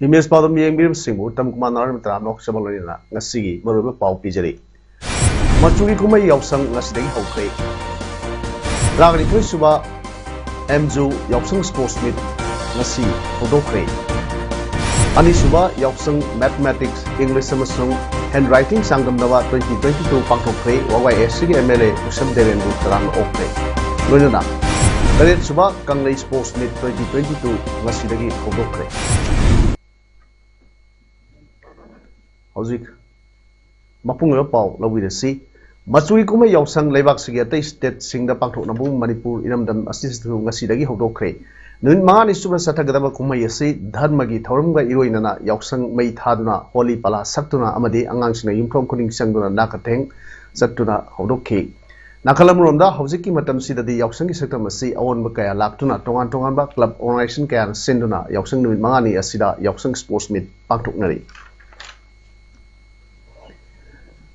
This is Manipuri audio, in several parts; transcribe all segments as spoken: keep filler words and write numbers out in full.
ꯏꯃꯦꯖ ꯄꯥꯎꯗꯝ ꯌꯦꯡꯕꯤꯔꯤꯕꯁꯤꯡꯕꯨ ꯎꯠꯇꯝ ꯀꯨꯃꯥꯔ ꯅꯥꯔꯥꯌꯟ ꯃꯤꯇ꯭ꯔꯥ ꯅꯣꯛꯆꯕ ꯂꯣꯏꯅꯅ ꯉꯁꯤꯒꯤ ꯃꯔꯨꯑꯣꯏꯕ ꯄꯥꯎ ꯄꯤꯖꯔꯤ꯫ ꯃꯆꯨꯒꯤ ꯀꯨꯝꯍꯩ ꯌꯥꯎꯁꯪ ꯉꯁꯤꯗꯒꯤ ꯍꯧꯈ꯭ꯔꯦ꯫ ꯇꯔꯥꯅꯤꯊꯣꯏ ꯁꯨꯕ ꯑꯦꯝꯖꯨ ꯌꯥꯎꯁꯪ ꯁ꯭ꯄꯣꯔꯠꯁ ꯃꯤꯠ ꯉꯁꯤ ꯍꯧꯗꯣꯛꯈ꯭ꯔꯦ꯫ ꯑꯅꯤꯁꯨꯕ ꯌꯥꯎꯁꯪ ꯃꯦꯊꯃꯦꯇꯤꯛꯁ, ꯏꯪꯂꯤꯁ ꯑꯃꯁꯨꯡ ꯍꯦꯟ ꯔꯥꯏꯇꯤꯡ ꯆꯥꯡꯗꯝꯅꯕ ꯇ꯭ꯋꯦꯟꯇꯤ ꯇ꯭ꯋꯦꯟꯇꯤ ꯇꯨ ꯄꯥꯡꯊꯣꯛꯈ꯭ꯔꯦ꯫ ꯋꯥ ꯋꯥꯏ ꯑꯦꯁ ꯁꯤꯒꯤ ꯑꯦꯝ ꯑꯦꯜ ꯑꯦ ꯎꯁꯝ ꯗꯦꯕꯦꯟꯕꯨ ꯇꯔꯥꯝꯅ ꯑꯣꯛꯈ꯭ꯔꯦ꯫ ꯂꯣꯏꯅꯅ ꯇꯔꯦꯠꯁꯨꯕ ꯀꯪꯂꯩ sports meet twenty twenty two ꯉꯁꯤꯗꯒꯤ ꯍꯧꯗꯣꯛꯈ꯭ꯔꯦ꯫ ꯍꯧꯖꯤꯛ ꯃꯄꯨꯡ ꯑꯣꯏꯕ ꯄꯥꯎ ꯂꯧꯕꯤꯔꯁꯤ꯫ ꯃꯆꯨꯒꯤ ꯀꯨꯝꯍꯩ ꯌꯥꯎꯁꯪ ꯂꯩꯕꯥꯛꯁꯤꯒꯤ ꯑꯇꯩ ꯁ꯭ꯇꯦꯠꯁꯤꯡꯗ ꯄꯥꯡꯊꯣꯛꯅꯕꯒꯨꯝ ꯃꯅꯤꯄꯨꯔ ꯏꯔꯝꯗꯝ ꯑꯁꯤꯁꯨ ꯉꯁꯤꯗꯒꯤ ꯍꯧꯗꯣꯛꯈ꯭ꯔꯦ꯫ ꯅꯨꯃꯤꯠ ꯃꯉꯥꯅꯤ ꯆꯨꯞꯅ ꯆꯠꯊꯒꯗꯕ ꯀꯨꯝꯍꯩ ꯑꯁꯤ ꯙꯔꯃꯒꯤ ꯊꯧꯔꯝꯒ ꯏꯔꯣꯏꯅꯅ ꯌꯥꯎꯁꯪ ꯃꯩ ꯊꯥꯗꯨꯅ, ꯍꯣꯂꯤ ꯄꯥꯂꯥ ꯁꯛꯇꯨꯅ ꯑꯃꯗꯤ ꯑꯉꯥꯡꯁꯤꯡꯅ ꯌꯨꯝꯊꯣꯡ ꯈꯨꯗꯤꯡ ꯆꯪꯗꯨꯅ ꯅꯥꯀꯊꯦꯡ ꯆꯠꯇꯨꯅ ꯍꯧꯗꯣꯛꯈꯤ꯫ ꯅꯥꯀꯜ ꯑꯃꯔꯣꯝꯗ ꯍꯧꯖꯤꯛꯀꯤ ꯃꯇꯝꯁꯤꯗꯗꯤ ꯌꯥꯎꯁꯪꯒꯤ ꯁꯛꯇꯝ ꯑꯁꯤ ꯑꯑꯣꯟꯕ ꯀꯌꯥ ꯂꯥꯛꯇꯨꯅ ꯇꯣꯉꯥꯟ ꯇꯣꯉꯥꯟꯕ ꯀ꯭ꯂꯕ ꯑꯣꯔꯒꯅꯥꯏꯖꯦꯁꯟ ꯀꯌꯥꯅ ꯁꯤꯟꯗꯨꯅ ꯌꯥꯎꯁꯪ ꯅꯨꯃꯤꯠ ꯃꯉꯥꯅꯤ ꯑꯁꯤꯗ ꯌꯥꯎꯁꯪ ꯁ꯭ꯄꯣꯔꯠꯁ ꯃꯤꯠ ꯄꯥꯡꯊꯣꯛꯅꯔꯤ꯫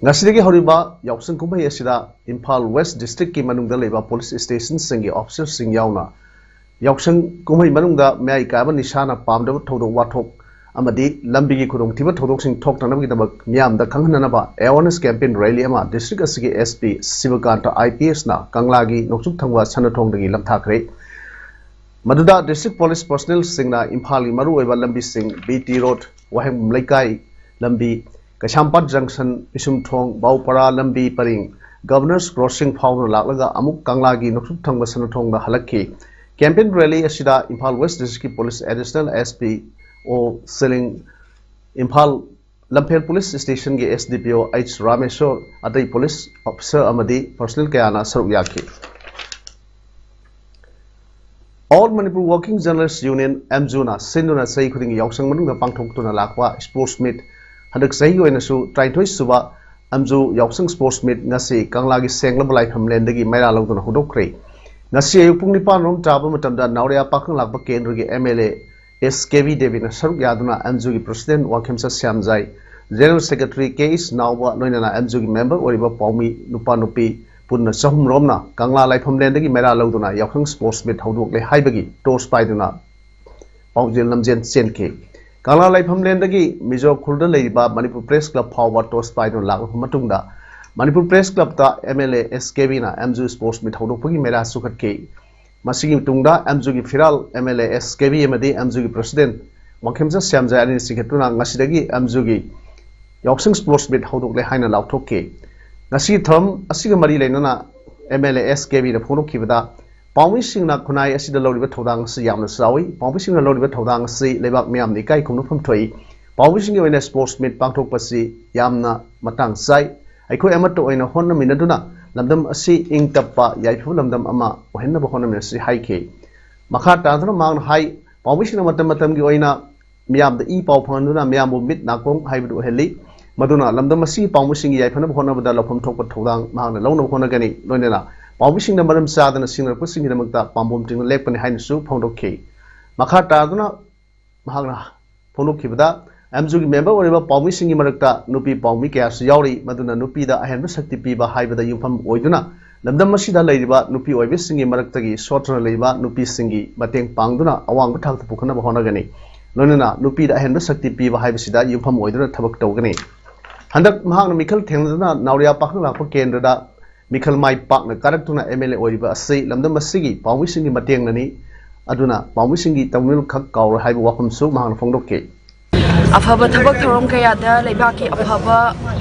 ꯉꯁꯤꯗꯒꯤ ꯍꯧꯔꯤꯕ ꯌꯥꯎꯁꯪ ꯀꯨꯝꯍꯩ ꯑꯁꯤꯗ ꯏꯝꯐꯥꯜ ꯋꯦꯁ ꯗꯤꯁꯇ꯭ꯔꯤꯛꯀꯤ ꯃꯅꯨꯡꯗ ꯂꯩꯕ ꯄꯨꯂꯤꯁ ꯁ꯭ꯇꯦꯁꯟꯁꯤꯡꯒꯤ ꯑꯣꯐꯤꯁꯔꯁꯤꯡ ꯌꯥꯎꯅ ꯌꯥꯎꯁꯪ ꯀꯨꯝꯍꯩ ꯃꯅꯨꯡꯗ ꯃꯌꯥꯏ ꯀꯥꯕ ꯅꯤꯁꯥꯅ ꯄꯥꯝꯗꯕ ꯊꯧꯗꯣꯛ ꯋꯥꯊꯣꯛ ꯑꯃꯗꯤ ꯂꯝꯕꯤꯒꯤ ꯈꯨꯗꯣꯡꯊꯤꯕ ꯊꯧꯗꯣꯛꯁꯤꯡ ꯊꯣꯛꯇꯅꯕꯒꯤꯗꯃꯛ ꯃꯤꯌꯥꯝꯗ ꯈꯪꯍꯟꯅꯅꯕ ꯑꯦꯋꯥꯔꯅꯦꯁ ꯀꯦꯝꯄꯦꯟ ꯔꯦꯂꯤ ꯑꯃ ꯗꯤꯁꯇ꯭ꯔꯤꯛ ꯑꯁꯤꯒꯤ ꯑꯦꯁ ꯄꯤ ꯁꯤꯕꯀꯥꯟꯇ ꯑꯥꯏ ꯄꯤ ꯑꯦꯁꯅ ꯀꯪꯂꯥꯒꯤ ꯅꯣꯡꯆꯨꯞ ꯊꯪꯕ ꯁꯅꯥꯊꯣꯡꯗꯒꯤ ꯂꯝꯊꯥꯈ꯭ꯔꯦ꯫ ꯃꯗꯨꯗ ꯗꯤꯁꯇ꯭ꯔꯤꯛ ꯄꯨꯂꯤꯁ ꯄꯔꯁꯅꯦꯜꯁꯤꯡꯅ ꯏꯝꯐꯥꯜꯒꯤ ꯃꯔꯨꯑꯣꯏꯕ ꯂꯝꯕꯤꯁꯤꯡ, ꯕꯤ ꯇꯤ ꯔꯣꯗ, ꯋꯥꯍꯦꯡꯕꯝ ꯂꯩꯀꯥꯏ ꯂꯝꯕꯤ, ꯀꯩꯁꯥꯝꯄꯥꯠ ꯖꯪꯁꯟ, ꯄꯤꯁꯨꯝꯊꯣꯡ, ꯕꯥꯎꯄꯔꯥ ꯂꯝꯕꯤ ꯄꯔꯤꯡ, ꯒꯚꯔꯅꯔꯁ ꯀ꯭ꯔꯣꯁꯤꯡ ꯐꯥꯎꯗꯨꯅ ꯂꯥꯛꯂꯒ ꯑꯃꯨꯛ ꯀꯪꯂꯥꯒꯤ ꯅꯣꯡꯆꯨꯞ ꯊꯪꯕ ꯁꯅꯥꯊꯣꯡꯗ ꯍꯜꯂꯛꯈꯤ꯫ ꯀꯦꯝꯄꯦꯟ ꯔꯦꯂꯤ ꯑꯁꯤꯗ ꯏꯝꯐꯥꯜ ꯋꯦꯁ ꯗꯤꯁꯇ꯭ꯔꯤꯛꯀꯤ police additional S P O ꯁꯤꯂꯤꯡ, ꯏꯝꯐꯥꯜ ꯂꯝꯐꯦꯜ ꯄꯨꯂꯤꯁ ꯁ꯭ꯇꯦꯁꯟꯒꯤ S D P O H Rameshwor, ꯑꯇꯩ ꯄꯨꯂꯤꯁ ꯑꯣꯐꯤꯁꯔ ꯑꯃꯗꯤ ꯄꯔꯁꯅꯦꯜ ꯀꯌꯥꯅ ꯁꯔꯨꯛ ꯌꯥꯈꯤ꯫ All All Manipur Working Journalist Union, ꯑꯦꯝꯖꯨꯅ ꯁꯤꯟꯗꯨꯅ ꯆꯍꯤ ꯈꯨꯗꯤꯡꯒꯤ ꯌꯥꯎꯁꯪ ꯃꯅꯨꯡꯗ ꯄꯥꯡꯊꯣꯛꯇꯨꯅ ꯂꯥꯛꯄ sports meet, ꯍꯟꯗꯛ ꯆꯍꯤꯒꯤ ꯑꯣꯏꯅꯁꯨ ꯇꯔꯥꯅꯤꯊꯣꯏ ꯁꯨꯕ ꯑꯦꯝꯖꯨ ꯌꯥꯎꯁꯪ sports meet ꯉꯁꯤ ꯀꯪꯂꯥꯒꯤ ꯁꯦꯡꯂꯕ ꯂꯥꯏꯐꯝꯂꯦꯟꯗꯒꯤ ꯃꯩꯔꯥ ꯂꯧꯗꯨꯅ ꯍꯧꯗꯣꯛꯈ꯭ꯔꯦ꯫ ꯉꯁꯤ ꯑꯌꯨꯛ ꯄꯨꯡ ꯅꯤꯄꯥꯟ ꯔꯣꯝ ꯇꯥꯕ ꯃꯇꯝꯗ ꯅꯥꯎꯔꯤꯌꯥ ꯄꯥꯈꯪ ꯂꯥꯛꯄ ꯀꯦꯟꯗ꯭ꯔꯒꯤ M L A S K B ꯗꯦꯕꯤꯅ ꯁꯔꯨꯛ ꯌꯥꯗꯨꯅ ꯑꯦꯝꯖꯨꯒꯤ president ꯋꯥꯡꯈꯦꯝꯆꯠ ꯁ꯭ꯌꯥꯝꯖꯥꯏ, general secretary ꯀꯦ ꯑꯦꯁ ꯅꯥꯎꯕ, ꯂꯣꯏꯅꯅ ꯑꯦꯝꯖꯨꯒꯤ member ꯑꯣꯏꯔꯤꯕ ꯄꯥꯎꯃꯤ ꯅꯨꯄꯥ ꯅꯨꯄꯤ ꯄꯨꯟꯅ ꯆꯍꯨꯝ ꯔꯣꯝꯅ ꯀꯪꯂꯥ ꯂꯥꯏꯐꯝꯂꯦꯟꯗꯒꯤ ꯃꯩꯔꯥ ꯂꯧꯗꯨꯅ ꯌꯥꯎꯁꯪ sports meet ꯍꯧꯗꯣꯛꯂꯦ ꯍꯥꯏꯕꯒꯤ torch ꯄꯥꯏꯗꯨꯅ ꯄꯥꯎꯖꯦꯜ ꯂꯝꯖꯦꯜ ꯆꯦꯟꯈꯤ꯫ ꯀꯪꯂꯥ ꯂꯥꯏꯐꯝꯂꯦꯟꯗꯒꯤ ꯃꯤꯖꯣ ꯈꯨꯜꯗ ꯂꯩꯔꯤꯕ ꯃꯅꯤꯄꯨꯔ Press Club ꯐꯥꯎꯕ torch ꯄꯥꯏꯗꯨꯅ ꯂꯥꯛꯂꯕ ꯃꯇꯨꯡꯗ, ꯃꯅꯤꯄꯨꯔ Press Clubꯇ M L A S K ꯕꯤꯅ ꯑꯦꯝꯖꯨ sports meet ꯍꯧꯗꯣꯛꯄꯒꯤ ꯃꯩꯔꯥ ꯆꯨꯈꯠꯈꯤ꯫ ꯃꯁꯤꯒꯤ ꯃꯇꯨꯡꯗ ꯑꯦꯝꯖꯨꯒꯤ ꯐꯤꯔꯥꯜ M L A S K B ꯑꯃꯗꯤ ꯑꯦꯝꯖꯨꯒꯤ president ꯋꯥꯡꯈꯦꯝꯆꯠ ꯁ꯭ꯌꯥꯝꯖꯥꯏ ꯑꯅꯤꯅ ꯆꯤꯡꯈꯠꯇꯨꯅ ꯉꯁꯤꯗꯒꯤ ꯑꯦꯝꯖꯨꯒꯤ ꯌꯥꯎꯁꯪ sports meet ꯍꯧꯗꯣꯛꯂꯦ ꯍꯥꯏꯅ ꯂꯥꯎꯊꯣꯛꯈꯤ꯫ ꯉꯁꯤꯒꯤ ꯊꯧꯔꯝ ꯑꯁꯤꯒ ꯃꯔꯤ ꯂꯩꯅꯅ M L A S K ꯕꯤꯅ ꯐꯣꯡꯗꯣꯛꯈꯤꯕꯗ, ꯄꯥꯎꯃꯤꯁꯤꯡꯅ ꯈꯨꯟꯅꯥꯏ ꯑꯁꯤꯗ ꯂꯧꯔꯤꯕ ꯊꯧꯗꯥꯡ ꯑꯁꯤ ꯌꯥꯝꯅ ꯆꯥꯎꯏ꯫ ꯄꯥꯎꯃꯤꯁꯤꯡꯅ ꯂꯧꯔꯤꯕ ꯊꯧꯗꯥꯡ ꯑꯁꯤ ꯂꯩꯕꯥꯛ ꯃꯤꯌꯥꯝꯅ ꯏꯀꯥꯏ ꯈꯨꯝꯅꯐꯝ ꯊꯣꯛꯏ꯫ ꯄꯥꯎꯃꯤꯁꯤꯡꯒꯤ ꯑꯣꯏꯅ sports meet ꯄꯥꯡꯊꯣꯛꯄꯁꯤ ꯌꯥꯝꯅ ꯃꯇꯥꯡ ꯆꯥꯏ꯫ ꯑꯩꯈꯣꯏ ꯑꯃꯠꯇ ꯑꯣꯏꯅ ꯍꯣꯠꯅꯃꯤꯟꯅꯗꯨꯅ ꯂꯝꯗꯝ ꯑꯁꯤ ꯏꯪ ꯇꯞꯄ ꯌꯥꯏꯐꯕ ꯂꯝꯗꯝ ꯑꯃ ꯑꯣꯏꯍꯟꯅꯕ ꯍꯣꯠꯅꯃꯤꯟꯅꯁꯤ ꯍꯥꯏꯈꯤ꯫ ꯃꯈꯥ ꯇꯥꯗꯨꯅ ꯃꯍꯥꯛꯅ ꯍꯥꯏ, ꯄꯥꯎꯃꯤꯁꯤꯡꯅ ꯃꯇꯝ ꯃꯇꯝꯒꯤ ꯑꯣꯏꯅ ꯃꯤꯌꯥꯝꯗ ꯏ ꯄꯥꯎ ꯐꯪꯍꯟꯗꯨꯅ ꯃꯤꯌꯥꯝꯕꯨ ꯃꯤꯠ ꯅꯥꯀꯣꯡ ꯍꯥꯏꯕꯗꯨ ꯑꯣꯏꯍꯜꯂꯤ꯫ ꯃꯗꯨꯅ ꯂꯝꯗꯝ ꯑꯁꯤꯒꯤ ꯄꯥꯎꯃꯤꯁꯤꯡꯒꯤ ꯌꯥꯏꯐꯅꯕ ꯍꯣꯠꯅꯕꯗ ꯂꯧꯐꯝ ꯊꯣꯛꯄ ꯊꯧꯗꯥꯡ ꯃꯍꯥꯛꯅ ꯂꯧꯅꯕ ꯍꯣꯠꯅꯒꯅꯤ꯫ ꯂꯣꯏꯅꯅ ꯄꯥꯎꯃꯤꯁꯤꯡꯗ ꯃꯔꯝ ꯆꯥꯗꯅ ꯁꯤꯡꯅꯔꯛꯄꯁꯤꯡꯒꯤꯗꯃꯛꯇ ꯄꯥꯝꯕꯣꯝ ꯇꯤꯡꯅ ꯂꯦꯞꯀꯅꯤ ꯍꯥꯏꯅꯁꯨ ꯐꯣꯡꯗꯣꯛꯈꯤ꯫ ꯃꯈꯥ ꯇꯥꯗꯨꯅ ꯃꯍꯥꯛꯅ ꯐꯣꯡꯗꯣꯛꯈꯤꯕꯗ, ꯑꯦꯝꯖꯨꯒꯤ member ꯑꯣꯏꯔꯤꯕ ꯄꯥꯎꯃꯤꯁꯤꯡꯒꯤ ꯃꯔꯛꯇ ꯅꯨꯄꯤ ꯄꯥꯎꯃꯤ ꯀꯌꯥꯁꯨ ꯌꯥꯎꯔꯤ, ꯃꯗꯨꯅ ꯅꯨꯄꯤꯗ ꯑꯍꯦꯟꯕ ꯁꯛꯇꯤ ꯄꯤꯕ ꯍꯥꯏꯕꯗ ꯌꯨꯝꯐꯝ ꯑꯣꯏꯗꯨꯅ ꯂꯝꯗꯝ ꯑꯁꯤꯗ ꯂꯩꯔꯤꯕ ꯅꯨꯄꯤ ꯑꯣꯏꯕꯤꯁꯤꯡꯒꯤ ꯃꯔꯛꯇꯒꯤ ꯁꯣꯠꯇꯅ ꯂꯩꯕ ꯅꯨꯄꯤꯁꯤꯡꯒꯤ ꯃꯇꯦꯡ ꯄꯥꯡꯗꯨꯅ ꯑꯋꯥꯡꯕ ꯊꯥꯛꯇ ꯄꯨꯈꯠꯅꯕ ꯍꯣꯠꯅꯒꯅꯤ꯫ ꯂꯣꯏꯅꯅ ꯅꯨꯄꯤꯗ ꯑꯍꯦꯟꯕ ꯁꯛꯇꯤ ꯄꯤꯕ ꯍꯥꯏꯕꯁꯤꯗ ꯌꯨꯝꯐꯝ ꯑꯣꯏꯗꯨꯅ ꯊꯕꯛ ꯇꯧꯒꯅꯤ꯫ ꯍꯟꯗꯛ ꯃꯍꯥꯛꯅ ꯃꯤꯈꯜ ꯊꯦꯡꯅꯗꯨꯅ ꯅꯥꯎꯔꯤꯌꯥ ꯄꯥꯈꯪ ꯂꯥꯛꯄ ꯀꯦꯟꯗ꯭ꯔꯗ ꯃꯤꯈꯜ ꯃꯥꯏ ꯄꯥꯛꯅ ꯀꯥꯔꯛꯇꯨꯅ ꯑꯦꯝ ꯑꯦꯜ ꯑꯦ ꯑꯣꯏꯔꯤꯕ ꯑꯁꯤ ꯂꯝꯗꯝ ꯑꯁꯤꯒꯤ ꯄꯥꯎꯃꯤꯁꯤꯡꯒꯤ ꯃꯇꯦꯡꯅꯅꯤ꯫ ꯑꯗꯨꯅ ꯄꯥꯎꯃꯤꯁꯤꯡꯒꯤ ꯇꯧꯅꯤꯜ ꯈꯛ ꯀꯥꯎꯔꯣꯏ ꯍꯥꯏꯕ ꯋꯥꯐꯝꯁꯨ ꯃꯍꯥꯛꯅ ꯐꯣꯡꯗꯣꯛꯈꯤ꯫ ꯑꯐꯕ ꯊꯕꯛ ꯊꯧꯔꯝ ꯀꯌꯥꯗ ꯂꯩꯕꯥꯛꯀꯤ ꯑꯐꯕ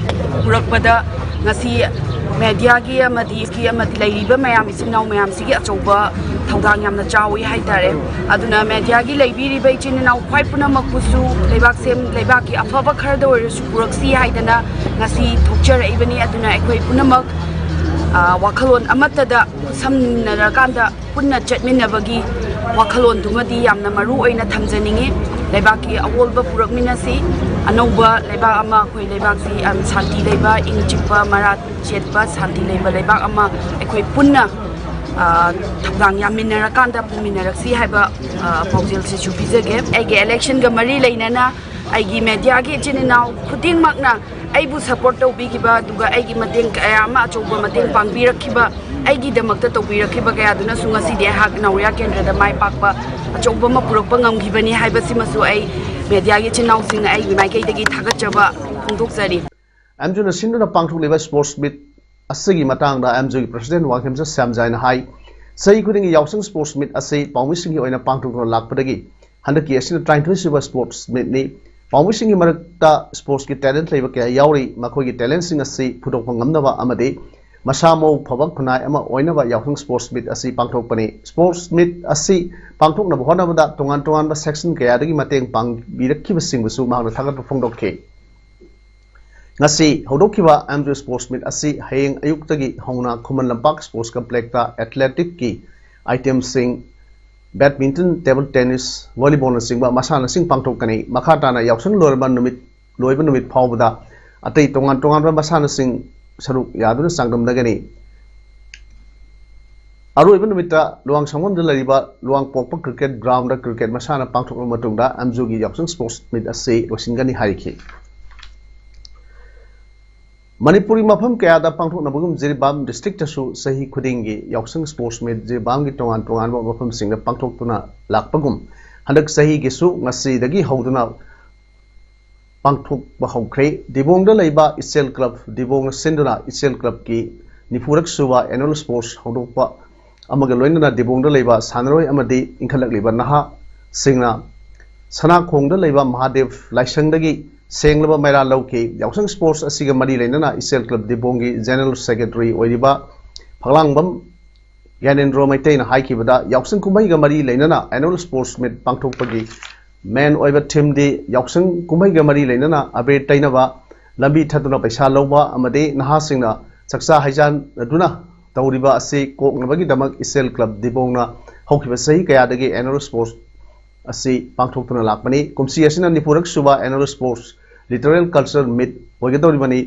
ꯄꯨꯔꯛꯄꯗ ꯉꯁꯤ mediaꯒꯤ ꯑꯃꯗꯤ ꯑꯃꯗꯤ ꯂꯩꯔꯤꯕ ꯃꯌꯥꯝ, ꯏꯆꯤꯟ ꯏꯅꯥꯎ ꯃꯌꯥꯝꯁꯤꯒꯤ ꯑꯆꯧꯕ ꯊꯧꯗꯥꯡ ꯌꯥꯝꯅ ꯆꯥꯎꯏ ꯍꯥꯏꯇꯥꯔꯦ꯫ ꯑꯗꯨꯅ mediaꯒꯤ ꯂꯩꯕꯤꯔꯤꯕ ꯏꯆꯤꯟ ꯏꯅꯥꯎ ꯈ꯭ꯋꯥꯏ ꯄꯨꯝꯅꯃꯛꯄꯨꯁꯨ ꯂꯩꯕꯥꯛ ꯁꯦꯝ-, ꯂꯩꯕꯥꯛꯀꯤ ꯑꯐꯕ ꯈꯔꯗ ꯑꯣꯏꯔꯁꯨ ꯄꯨꯔꯛꯁꯤ ꯍꯥꯏꯗꯅ ꯉꯁꯤ ꯊꯣꯛꯆꯔꯛꯏꯕꯅꯤ꯫ ꯑꯗꯨꯅ ꯑꯩꯈꯣꯏ ꯄꯨꯝꯅꯃꯛ ꯋꯥꯈꯜꯂꯣꯟ ꯑꯃꯠꯇꯗ ꯈꯨꯠꯁꯝꯅꯔꯀꯥꯟꯗ ꯄꯨꯟꯅ ꯆꯠꯃꯤꯟꯅꯕꯒꯤ ꯋꯥꯈꯜꯂꯣꯟꯗꯨꯃꯗꯤ ꯌꯥꯝꯅ ꯃꯔꯨ ꯑꯣꯏꯅ ꯊꯝꯖꯅꯤꯡꯏ꯫ ꯂꯩꯕꯥꯛꯀꯤ ꯑꯑꯣꯜꯕ ꯄꯨꯔꯛꯃꯤꯟꯅꯁꯤ꯫ ꯑꯅꯧꯕ ꯂꯩꯕꯥꯛ ꯑꯃ, ꯑꯩꯈꯣꯏ ꯂꯩꯕꯥꯛꯁꯤ ꯌꯥꯝ ꯁꯥꯟꯇꯤ ꯂꯩꯕ, ꯏꯪ ꯆꯤꯛꯄ, ꯃꯔꯥ ꯆꯦꯠꯄ, ꯁꯥꯟꯇꯤ ꯂꯩꯕ ꯂꯩꯕꯥꯛ ꯑꯃ ꯑꯩꯈꯣꯏ ꯄꯨꯟꯅ ꯊꯧꯗꯥꯡ ꯌꯥꯃꯤꯟꯅꯔꯀꯥꯟꯗ ꯄꯨꯃꯤꯟꯅꯔꯛꯁꯤ ꯍꯥꯏꯕ ꯄꯥꯎꯖꯦꯜꯁꯤꯁꯨ ꯄꯤꯖꯒꯦ꯫ ꯑꯩꯒꯤ ꯏꯂꯦꯛꯁꯟꯒ ꯃꯔꯤ ꯂꯩꯅꯅ ꯑꯩꯒꯤ ꯃꯦꯗꯤꯌꯥꯒꯤ ꯏꯆꯤꯟ ꯏꯅꯥꯎ ꯈꯨꯗꯤꯡꯃꯛꯅ ꯑꯩꯕꯨ ꯁꯄꯣꯔꯠ ꯇꯧꯕꯤꯈꯤꯕ, ꯑꯗꯨꯒ ꯑꯩꯒꯤ ꯃꯇꯦꯡ ꯀꯌꯥ ꯑꯃ, ꯑꯆꯧꯕ ꯃꯇꯦꯡ ꯄꯥꯡꯕꯤꯔꯛꯈꯤꯕ, ꯑꯩꯒꯤꯗꯃꯛꯇ ꯇꯧꯕꯤꯔꯛꯈꯤꯕ ꯀꯌꯥꯗꯨꯅꯁꯨ ꯉꯁꯤꯗꯤ ꯑꯩꯍꯥꯛ ꯅꯥꯎꯔꯤꯌꯥ ꯀꯦꯟꯗ꯭ꯔꯗ ꯃꯥꯏ ꯄꯥꯛꯄ ꯑꯆꯧꯕ ꯑꯃ ꯄꯨꯔꯛꯄ ꯉꯝꯈꯤꯕꯅꯤ ꯍꯥꯏꯕꯁꯤꯃꯁꯨ ꯑꯩ ꯃꯦꯗꯤꯌꯥꯒꯤ ꯏꯆꯤꯟ ꯏꯅꯥꯎꯁꯤꯡ ꯑꯩꯒꯤ ꯃꯥꯏꯀꯩꯗꯒꯤ ꯊꯥꯒꯠꯆꯕ ꯐꯣꯡꯗꯣꯛꯆꯔꯤ꯫ ꯑꯦꯝꯖꯨꯅ ꯁꯤꯟꯗꯨꯅ ꯄꯥꯡꯊꯣꯛꯂꯤꯕ ꯁ꯭ꯄꯣꯔꯠꯁ ꯃꯤꯠ ꯑꯁꯤꯒꯤ ꯃꯇꯥꯡꯗ ꯑꯦꯝꯖꯨꯒꯤ ꯄ꯭ꯔꯁꯤꯗꯦꯟ ꯋꯥꯡꯈꯦꯝꯆꯠ ꯁ꯭ꯌꯥꯝꯖꯥꯏꯅ ꯍꯥꯏ, ꯆꯍꯤ ꯈꯨꯗꯤꯡꯒꯤ ꯌꯥꯎꯁꯪ ꯁ꯭ꯄꯣꯔꯠꯁ ꯃꯤꯠ ꯑꯁꯤ ꯄꯥꯎꯃꯤꯁꯤꯡꯒꯤ ꯑꯣꯏꯅ ꯄꯥꯡꯊꯣꯛꯇꯨꯅ ꯂꯥꯛꯄꯗꯒꯤ ꯍꯟꯗꯛꯀꯤ ꯑꯁꯤꯅ ꯇꯔꯥꯅꯤꯊꯣꯏ ꯁꯨꯕ ꯁ꯭ꯄꯣꯔꯠꯁ ꯃꯤꯠꯅꯤ꯫ ꯄꯥꯎꯃꯤꯁꯤꯡꯒꯤ ꯃꯔꯛꯇ ꯁ꯭ꯄꯣꯔꯠꯁꯀꯤ ꯇꯦꯂꯦꯟꯠ ꯂꯩꯕ ꯀꯌꯥ ꯌꯥꯎꯔꯤ꯫ ꯃꯈꯣꯏꯒꯤ ꯇꯦꯂꯦꯟꯠꯁꯤꯡ ꯑꯁꯤ ꯐꯨꯗꯣꯛꯄ ꯉꯝꯅꯕ ꯑꯃꯗꯤ ꯃꯁꯥ ꯃꯎ ꯐꯕ ꯈꯨꯟꯅꯥꯏ ꯑꯃ ꯑꯣꯏꯅꯕ ꯌꯥꯎꯁꯪ ꯁ꯭ꯄꯣꯔꯠꯁ ꯃꯤꯠ ꯑꯁꯤ ꯄꯥꯡꯊꯣꯛꯄꯅꯤ꯫ ꯁ꯭ꯄꯣꯔꯠꯁ ꯃꯤꯠ ꯑꯁꯤ ꯄꯥꯡꯊꯣꯛꯅꯕ ꯍꯣꯠꯅꯕꯗ ꯇꯣꯉꯥꯟ ꯇꯣꯉꯥꯟꯕ ꯁꯦꯛꯁꯟ ꯀꯌꯥꯗꯒꯤ ꯃꯇꯦꯡ ꯄꯥꯡꯕꯤꯔꯛꯈꯤꯕꯁꯤꯡꯕꯨꯁꯨ ꯃꯍꯥꯛꯅ ꯊꯥꯒꯠꯄ ꯐꯣꯡꯗꯣꯛꯈꯤ꯫ ꯉꯁꯤ ꯍꯧꯗꯣꯛꯈꯤꯕ ꯑꯦꯝꯖꯨ ꯁ꯭ꯄꯣꯔꯠꯁ ꯃꯤꯠ ꯑꯁꯤ ꯍꯌꯦꯡ ꯑꯌꯨꯛꯇꯒꯤ ꯍꯧꯅ ꯈꯨꯃꯟ ꯂꯝꯄꯥꯛ ꯁ꯭ꯄꯣꯔꯠꯁ ꯀꯝꯄ꯭ꯂꯦꯛꯁꯇ ꯑꯦꯊꯂꯦꯇꯤꯛꯀꯤ ꯑꯥꯏꯇꯦꯝꯁꯤꯡ, ꯕꯦꯗꯃꯤꯟꯇꯟ, ꯇꯦꯕꯜ ꯇꯦꯅꯤꯁ, ꯚꯣꯂꯤꯕꯣꯜꯅꯆꯤꯡꯕ ꯃꯁꯥꯟꯅꯁꯤꯡ ꯄꯥꯡꯊꯣꯛꯀꯅꯤ꯫ ꯃꯈꯥ ꯇꯥꯅ ꯌꯥꯎꯁꯪ ꯂꯣꯏꯔꯕ ꯅꯨꯃꯤꯠ, ꯂꯣꯏꯕ ꯅꯨꯃꯤꯠ ꯐꯥꯎꯕꯗ ꯑꯇꯩ ꯇꯣꯉꯥꯟ ꯇꯣꯉꯥꯟꯕ ꯃꯁꯥꯟꯅꯁꯤꯡ ꯁꯔꯨꯛ ꯌꯥꯗꯨꯅ ꯆꯥꯡꯗꯝꯅꯒꯅꯤ꯫ ꯑꯔꯣꯏꯕ ꯅꯨꯃꯤꯠꯇ ꯂꯨꯋꯥꯡ ꯁꯪꯐꯝꯗ ꯂꯩꯔꯤꯕ ꯂꯨꯋꯥꯡ ꯄꯣꯛꯄ ꯀ꯭ꯔꯤꯀꯦꯠ ꯒ꯭ꯔꯥꯎꯟꯗ ꯀ꯭ꯔꯤꯀꯦꯠ ꯃꯁꯥꯟꯅ ꯄꯥꯡꯊꯣꯛꯂꯕ ꯃꯇꯨꯡꯗ ꯑꯦꯝꯖꯨꯒꯤ ꯌꯥꯎꯁꯪ ꯁ꯭ꯄꯣꯔꯠꯁ ꯃꯤꯠ ꯑꯁꯤ ꯂꯣꯏꯁꯤꯟꯒꯅꯤ ꯍꯥꯏꯔꯤꯈꯤ꯫ ꯃꯅꯤꯄꯨꯔꯒꯤ ꯃꯐꯝ ꯀꯌꯥꯗ ꯄꯥꯡꯊꯣꯛꯅꯕꯒꯨꯝ ꯖꯤꯔꯤꯕꯥꯝ ꯗꯤꯁꯇ꯭ꯔꯤꯛꯇꯁꯨ ꯆꯍꯤ ꯈꯨꯗꯤꯡꯒꯤ ꯌꯥꯎꯁꯪ ꯁ꯭ꯄꯣꯔꯠꯁ ꯃꯤꯠ ꯖꯤꯔꯤꯕꯥꯝꯒꯤ ꯇꯣꯉꯥꯟ ꯇꯣꯉꯥꯟꯕ ꯃꯐꯝꯁꯤꯡꯗ ꯄꯥꯡꯊꯣꯛꯇꯨꯅ ꯂꯥꯛꯄꯒꯨꯝ ꯍꯟꯗꯛ ꯆꯍꯤꯒꯤꯁꯨ ꯉꯁꯤꯗꯒꯤ ꯍꯧꯗꯨꯅ ꯄꯥꯡꯊꯣꯛꯄ ꯍꯧꯈ꯭ꯔꯦ꯫ ꯗꯤꯕꯣꯡꯗ ꯂꯩꯕ ꯏꯆꯦꯜ ꯀ꯭ꯂꯕ, ꯗꯤꯕꯣꯡꯅ ꯁꯤꯟꯗꯨꯅ ꯏꯆꯦꯜ ꯀ꯭ꯂꯕꯀꯤ ꯅꯤꯐꯨꯔꯛ ꯁꯨꯕ ꯑꯦꯅꯨꯋꯦꯜ ꯁ꯭ꯄꯣꯔꯠꯁ ꯍꯧꯗꯣꯛꯄ ꯑꯃꯒ ꯂꯣꯏꯅꯅ ꯗꯤꯕꯣꯡꯗ ꯂꯩꯕ ꯁꯥꯟꯅꯔꯣꯏ ꯑꯃꯗꯤ ꯏꯟꯈꯠꯂꯛꯂꯤꯕ ꯅꯍꯥꯁꯤꯡꯅ ꯁꯅꯥꯈꯣꯡꯗ ꯂꯩꯕ ꯃꯍꯥꯗꯦꯕ ꯂꯥꯏꯁꯪꯗꯒꯤ ꯁꯦꯡꯂꯕ ꯃꯩꯔꯥ ꯂꯧꯈꯤ꯫ ꯌꯥꯎꯁꯪ ꯁ꯭ꯄꯣꯔꯠꯁ ꯑꯁꯤꯒ ꯃꯔꯤ ꯂꯩꯅꯅ ꯏꯆꯦꯜ ꯀ꯭ꯂꯕ ꯗꯤꯕꯣꯡꯒꯤ ꯖꯦꯅꯔꯦꯜ ꯁꯦꯀ꯭ꯔꯦꯇꯔꯤ ꯑꯣꯏꯔꯤꯕ ꯐꯛꯂꯥꯡꯕꯝ ꯒ꯭ꯌꯥꯅꯦꯟꯗ꯭ꯔꯣ ꯃꯩꯇꯩꯅ ꯍꯥꯏꯈꯤꯕꯗ, ꯌꯥꯎꯁꯪ ꯀꯨꯝꯍꯩꯒ ꯃꯔꯤ ꯂꯩꯅꯅ ꯑꯦꯅꯨꯋꯦꯜ ꯁ꯭ꯄꯣꯔꯠꯁ ꯃꯤꯠ ꯄꯥꯡꯊꯣꯛꯄꯒꯤ ꯃꯦꯟ ꯑꯣꯏꯕ ꯊꯤꯝꯗꯤ ꯌꯥꯎꯁꯪ ꯀꯨꯝꯍꯩꯒ ꯃꯔꯤ ꯂꯩꯅꯅ ꯑꯕꯦꯔ ꯇꯩꯅꯕ, ꯂꯝꯕꯤ ꯊꯠꯇꯨꯅ ꯄꯩꯁꯥ ꯂꯧꯕ ꯑꯃꯗꯤ ꯅꯍꯥꯁꯤꯡꯅ ꯆꯥꯛꯆꯥ ꯍꯩꯖꯥꯟꯅꯗꯨꯅ ꯇꯧꯔꯤꯕ ꯑꯁꯤ ꯀꯣꯛꯅꯕꯒꯤꯗꯃꯛ ꯏꯆꯦꯜ ꯀ꯭ꯂꯕ ꯗꯤꯕꯣꯡꯅ ꯍꯧꯈꯤꯕ ꯆꯍꯤ ꯀꯌꯥꯗꯒꯤ annual sports ꯑꯁꯤ ꯄꯥꯡꯊꯣꯛꯇꯨꯅ ꯂꯥꯛꯄꯅꯤ꯫ ꯀꯨꯝꯁꯤ ꯑꯁꯤꯅ ꯅꯤꯐꯨꯔꯛ ꯁꯨꯕ annual sports littoral culture meet ꯑꯣꯏꯒꯗꯧꯔꯤꯕꯅꯤ꯫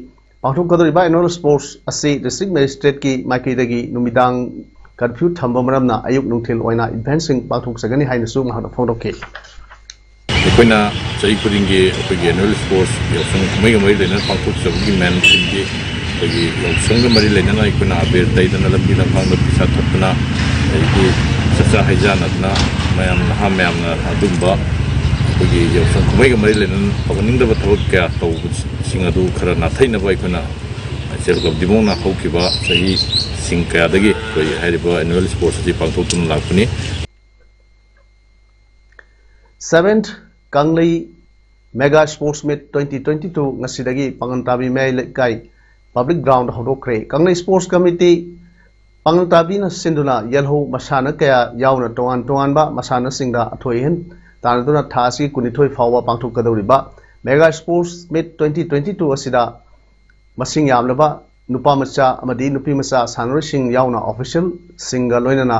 ꯄꯥꯡꯊꯣꯛꯀꯗꯧꯔꯤꯕ annual sports ꯑꯁꯤ district magistrateꯀꯤ ꯃꯥꯏꯀꯩꯗꯒꯤ ꯅꯨꯃꯤꯗꯥꯡ curfew ꯊꯝꯕ ꯃꯔꯝꯅ ꯑꯌꯨꯛ ꯅꯨꯡꯊꯤꯜ ꯑꯣꯏꯅ eventꯁꯤꯡ ꯄꯥꯡꯊꯣꯛꯆꯒꯅꯤ ꯍꯥꯏꯅꯁꯨ ꯃꯍꯥꯛꯅ ꯐꯣꯡꯗꯣꯛꯈꯤ꯫ ꯑꯩꯈꯣꯏꯅ ꯆꯍꯤ ꯈꯨꯗꯤꯡꯒꯤ ꯑꯩꯈꯣꯏꯒꯤ annual sports ꯌꯥꯎꯁꯪ ꯀꯨꯝꯍꯩꯒ ꯃꯔꯤ ꯂꯩꯅꯅ ꯄꯥꯡꯊꯣꯛꯆꯕꯒꯤ ꯃꯦꯟ ꯊꯤꯝꯗꯤ ꯑꯩꯈꯣꯏꯒꯤ ꯌꯥꯎꯁꯪꯒ ꯃꯔꯤ ꯂꯩꯅꯅ ꯑꯩꯈꯣꯏꯅ ꯑꯕꯦꯔ ꯇꯩꯗꯅ ꯂꯝꯕꯤ ꯂꯝꯈꯥꯡꯗ ꯄꯩꯁꯥ ꯊꯠꯇꯅ ꯑꯗꯒꯤ ꯆꯥꯛꯆꯥ ꯍꯩꯖꯥꯟꯅꯗꯅ ꯃꯌꯥꯝ ꯅꯍꯥ ꯃꯌꯥꯝꯅ ꯑꯗꯨꯝꯕ ꯑꯩꯈꯣꯏꯒꯤ ꯌꯥꯎꯁꯪ ꯀꯨꯝꯍꯩꯒ ꯃꯔꯤ ꯂꯩꯅꯅ ꯇꯧꯍꯟꯅꯤꯡꯗꯕ ꯊꯕꯛ ꯀꯌꯥ ꯇꯧꯕꯁꯤꯡ ꯑꯗꯨ ꯈꯔ ꯅꯥꯊꯩꯅꯕ ꯑꯩꯈꯣꯏꯅ ꯏꯆꯦꯜ ꯀ꯭ꯂꯕ ꯗꯤꯕꯣꯡꯅ ꯍꯧꯈꯤꯕ ꯆꯍꯤꯁꯤꯡ ꯀꯌꯥꯗꯒꯤ ꯑꯩꯈꯣꯏ ꯍꯥꯏꯔꯤꯕ annual sports ꯑꯁꯤ ꯄꯥꯡꯊꯣꯛꯇꯨꯅ ꯂꯥꯛꯄꯅꯤ꯫ Seventh ꯀꯪꯂꯩ Mega Sports Meet twenty twenty two ꯉꯁꯤꯗꯒꯤ ꯄꯥꯉꯟ ꯇꯥꯕꯤ ꯃꯌꯥꯏ ꯂꯩꯀꯥꯏ public ground ꯍꯧꯗꯣꯛꯈ꯭ꯔꯦ꯫ ꯀꯪꯂꯩ Sports Committee ꯄꯥꯉꯟ ꯇꯥꯕꯤꯅ ꯁꯤꯟꯗꯨꯅ ꯌꯦꯜꯍꯧ ꯃꯁꯥꯟꯅ ꯀꯌꯥ ꯌꯥꯎꯅ ꯇꯣꯉꯥꯟ ꯇꯣꯉꯥꯟꯕ ꯃꯁꯥꯟꯅꯁꯤꯡꯗ ꯑꯊꯣꯏ ꯑꯍꯦꯟ ꯇꯥꯟꯅꯗꯨꯅ ꯊꯥ ꯑꯁꯤꯒꯤ ꯀꯨꯟꯅꯤꯊꯣꯏ ꯐꯥꯎꯕ ꯄꯥꯡꯊꯣꯛꯀꯗꯧꯔꯤꯕ Mega Sports Meet twenty twenty two ꯑꯁꯤꯗ ꯃꯁꯤꯡ ꯌꯥꯝꯂꯕ ꯅꯨꯄꯥ ꯃꯆꯥ ꯑꯃꯗꯤ ꯅꯨꯄꯤ ꯃꯆꯥ ꯁꯥꯟꯅꯔꯣꯏꯁꯤꯡ ꯌꯥꯎꯅ officialꯁꯤꯡꯒ ꯂꯣꯏꯅꯅ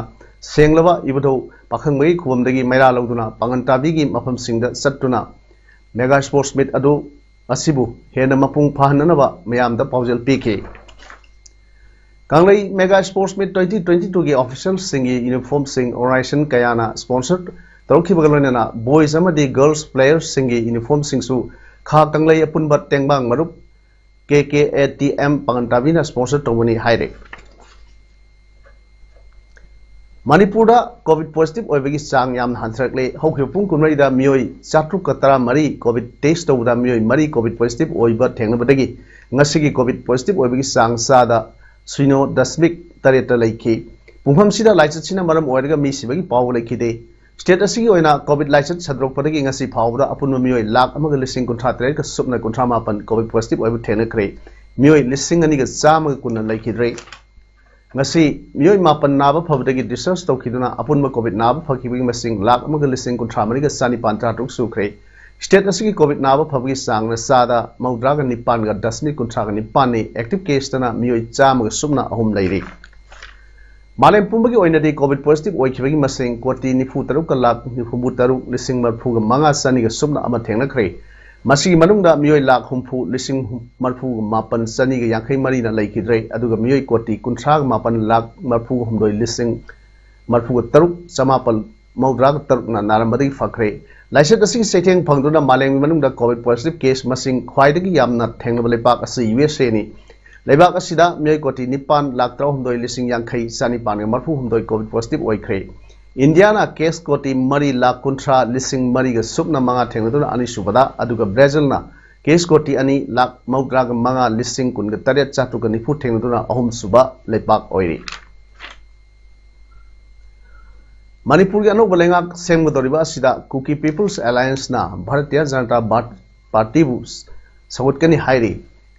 ꯁꯦꯡꯂꯕ ꯏꯕꯨꯙꯧ ꯄꯥꯈꯪꯕꯒꯤ ꯈꯨꯕꯝꯗꯒꯤ ꯃꯩꯔꯥ ꯂꯧꯗꯨꯅ ꯄꯥꯉꯟ ꯇꯥꯕꯤꯒꯤ ꯃꯐꯝꯁꯤꯡꯗ ꯆꯠꯇꯨꯅ Mega Sports Meet ꯑꯗꯨ ꯑꯁꯤꯕꯨ ꯍꯦꯟꯅ ꯃꯄꯨꯡ ꯐꯥꯍꯟꯅꯅꯕ ꯃꯌꯥꯝꯗ ꯄꯥꯎꯖꯦꯜ ꯄꯤꯈꯤ꯫ ꯀꯪꯂꯩ Mega Sports Meet twenty twenty two ꯒꯤ officialꯁꯤꯡꯒꯤ uniformꯁꯤꯡ organization ꯀꯌꯥꯅ sponsor ꯇꯧꯔꯛꯈꯤꯕꯒ ꯂꯣꯏꯅꯅ boys ꯑꯃꯗꯤ girls playerꯁꯤꯡꯒꯤ uniformꯁꯤꯡꯁꯨ ꯈꯥ ꯀꯪꯂꯩ ꯑꯄꯨꯟꯕ ꯇꯦꯡꯕꯥꯡ ꯃꯔꯨꯞ K K A T M ꯄꯥꯉꯟ ꯇꯥꯕꯤꯅ sponsor ꯇꯧꯕꯅꯤ ꯍꯥꯏꯔꯦ꯫ ꯃꯅꯤꯄꯨꯔꯗ COVID positive ꯑꯣꯏꯕꯒꯤ ꯆꯥꯡ ꯌꯥꯝꯅ ꯍꯟꯊꯔꯛꯂꯦ꯫ ꯍꯧꯈꯤꯕ ꯄꯨꯡ ꯀꯨꯟꯃꯔꯤꯗ ꯃꯤꯑꯣꯏ ꯆꯥꯇ꯭ꯔꯨꯛꯀ ꯇꯔꯥꯃꯔꯤ COVID test ꯇꯧꯕꯗ ꯃꯤꯑꯣꯏ ꯃꯔꯤ COVID positive ꯑꯣꯏꯕ ꯊꯦꯡꯅꯕꯗꯒꯤ ꯉꯁꯤꯒꯤ COVID positive ꯑꯣꯏꯕꯒꯤ ꯆꯥꯡ ꯆꯥꯗ ꯁꯤꯅꯣ ꯗꯁꯃꯤꯛ ꯇꯔꯦꯠꯇ ꯂꯩꯈꯤ꯫ ꯄꯨꯡꯐꯝꯁꯤꯗ ꯂꯥꯏꯆꯠꯁꯤꯅ ꯃꯔꯝ ꯑꯣꯏꯔꯒ ꯃꯤ ꯁꯤꯕꯒꯤ ꯄꯥꯎ ꯂꯩꯈꯤꯗꯦ꯫ State ꯑꯁꯤꯒꯤ ꯑꯣꯏꯅ COVID ꯂꯥꯏꯆꯠ ꯁꯟꯗꯣꯔꯛꯄꯗꯒꯤ ꯉꯁꯤ ꯐꯥꯎꯕꯗ ꯑꯄꯨꯟꯕ ꯃꯤꯑꯣꯏ ꯂꯥꯈ ꯑꯃꯒ ꯂꯤꯁꯤꯡ ꯀꯨꯟꯊ꯭ꯔꯥ ꯇꯔꯦꯠꯀ ꯁꯨꯞꯅ ꯀꯨꯟꯊ꯭ꯔꯥ ꯃꯥꯄꯟ COVID positive ꯑꯣꯏꯕ ꯊꯦꯡꯅꯈ꯭ꯔꯦ꯫ ꯃꯤꯑꯣꯏ ꯂꯤꯁꯤꯡ ꯑꯅꯤꯒ ꯆꯥꯝꯃꯒ ꯀꯨꯟꯅ ꯂꯩꯈꯤꯗ꯭ꯔꯦ꯫ ꯉꯁꯤ ꯃꯤꯑꯣꯏ ꯃꯥꯄꯟ ꯅꯥꯕ ꯐꯕꯗꯒꯤ discharge ꯇꯧꯈꯤꯗꯨꯅ ꯑꯄꯨꯟꯕ COVID ꯅꯥꯕ ꯐꯈꯤꯕꯒꯤ ꯃꯁꯤꯡ ꯂꯥꯈ ꯑꯃꯒ ꯂꯤꯁꯤꯡ ꯀꯨꯟꯊ꯭ꯔꯥ ꯃꯔꯤꯒ ꯆꯥꯅꯤꯄꯥꯟ ꯇꯔꯥꯇꯔꯨꯛ ꯁꯨꯈ꯭ꯔꯦ꯫ State ꯑꯁꯤꯒꯤ COVID ꯅꯥꯕ ꯐꯕꯒꯤ ꯆꯥꯡꯅ ꯆꯥꯗ ꯃꯧꯗ꯭ꯔꯥꯒ ꯅꯤꯄꯥꯟꯒ ꯗꯁꯃꯤꯛ ꯀꯨꯟꯊ꯭ꯔꯥꯒ ꯅꯤꯄꯥꯟꯅꯤ꯫ Active caseꯇꯅ ꯃꯤꯑꯣꯏ ꯆꯥꯝꯃꯒ ꯁꯨꯞꯅ ꯑꯍꯨꯝ ꯂꯩꯔꯤ꯫ ꯃꯥꯂꯦꯝ ꯄꯨꯝꯕꯒꯤ ꯑꯣꯏꯅꯗꯤ COVID positive ꯑꯣꯏꯈꯤꯕꯒꯤ ꯃꯁꯤꯡ ꯀꯣꯇꯤ ꯅꯤꯐꯨ ꯇꯔꯨꯛꯀ ꯂꯥꯈ ꯍꯨꯝꯐꯨ ꯇꯔꯨꯛ ꯂꯤꯁꯤꯡ ꯃꯔꯤꯐꯨꯒ ꯃꯉꯥ ꯆꯅꯤꯒ ꯁꯨꯞꯅ ꯑꯃ ꯊꯦꯡꯅꯈ꯭ꯔꯦ꯫ ꯃꯁꯤꯒꯤ ꯃꯅꯨꯡꯗ ꯃꯤꯑꯣꯏ ꯂꯥꯈ ꯍꯨꯝꯐꯨ ꯂꯤꯁꯤꯡ ꯃꯔꯤꯐꯨꯒ ꯃꯥꯄꯟ ꯆꯅꯤꯒ ꯌꯥꯡꯈꯩ ꯃꯔꯤꯅ ꯂꯩꯈꯤꯗ꯭ꯔꯦ, ꯑꯗꯨꯒ ꯃꯤꯑꯣꯏ ꯀꯣꯇꯤ ꯀꯨꯟꯊ꯭ꯔꯥꯒ ꯃꯥꯄꯟ ꯂꯥꯈ ꯃꯔꯤꯐꯨꯒ ꯍꯨꯝꯗꯣꯏ ꯂꯤꯁꯤꯡ ꯃꯔꯤꯐꯨꯒ ꯇꯔꯨꯛ ꯆꯃꯥꯄꯜ ꯃꯧꯗ꯭ꯔꯥꯒ ꯇꯔꯨꯛꯅ ꯅꯥꯔꯝꯕꯗꯒꯤ ꯐꯈ꯭ꯔꯦ꯫ ꯂꯥꯏꯆꯠ ꯑꯁꯤꯒꯤ ꯆꯩꯊꯦꯡ ꯐꯪꯗꯨꯅ ꯃꯥꯂꯦꯝꯒꯤ ꯃꯅꯨꯡꯗ COVID positive case ꯃꯁꯤꯡ ꯈ꯭ꯋꯥꯏꯗꯒꯤ ꯌꯥꯝꯅ ꯊꯦꯡꯅꯕ ꯂꯩꯕꯥꯛ ꯑꯁꯤ USAꯅꯤ꯫ ꯂꯩꯕꯥꯛ ꯑꯁꯤꯗ ꯃꯤꯑꯣꯏ ꯀꯣꯇꯤ ꯅꯤꯄꯥꯟ ꯂꯥꯈ ꯇꯔꯥꯍꯨꯝꯗꯣꯏ ꯂꯤꯁꯤꯡ ꯌꯥꯡꯈꯩ ꯆꯅꯤꯄꯥꯟꯒ ꯃꯔꯤꯐꯨ ꯍꯨꯝꯗꯣꯏ COVID positive ꯑꯣꯏꯈ꯭ꯔꯦ꯫ ꯏꯟꯗꯤꯌꯥꯅ case ꯀꯣꯇꯤ ꯃꯔꯤ ꯂꯥꯈ ꯀꯨꯟꯊ꯭ꯔꯥ ꯂꯤꯁꯤꯡ ꯃꯔꯤꯒ ꯁꯨꯞꯅ ꯃꯉꯥ ꯊꯦꯡꯅꯗꯨꯅ ꯑꯅꯤꯁꯨꯕꯗ, ꯑꯗꯨꯒ ꯕ꯭ꯔꯥꯖꯤꯜꯅ case ꯀꯣꯇꯤ ꯑꯅꯤ ꯂꯥꯈ ꯃꯧꯗ꯭ꯔꯥꯒ ꯃꯉꯥ ꯂꯤꯁꯤꯡ ꯀꯨꯟꯒ ꯇꯔꯦꯠ ꯆꯥꯇ꯭ꯔꯨꯛꯀ ꯅꯤꯐꯨ ꯊꯦꯡꯅꯗꯨꯅ ꯑꯍꯨꯝꯁꯨꯕ ꯂꯩꯄꯥꯛ ꯑꯣꯏꯔꯤ꯫ ꯃꯅꯤꯄꯨꯔꯒꯤ ꯑꯅꯧꯕ ꯂꯩꯉꯥꯛ ꯁꯦꯝꯒꯗꯧꯔꯤꯕ ꯑꯁꯤꯗ Kuki People's Allianceꯅ ꯚꯥꯔꯇꯤꯌ ꯖꯅꯇꯥ ꯕꯥꯠ-, ꯄꯥꯔꯇꯤꯕꯨ ꯁꯧꯒꯠꯀꯅꯤ ꯍꯥꯏꯔꯤ꯫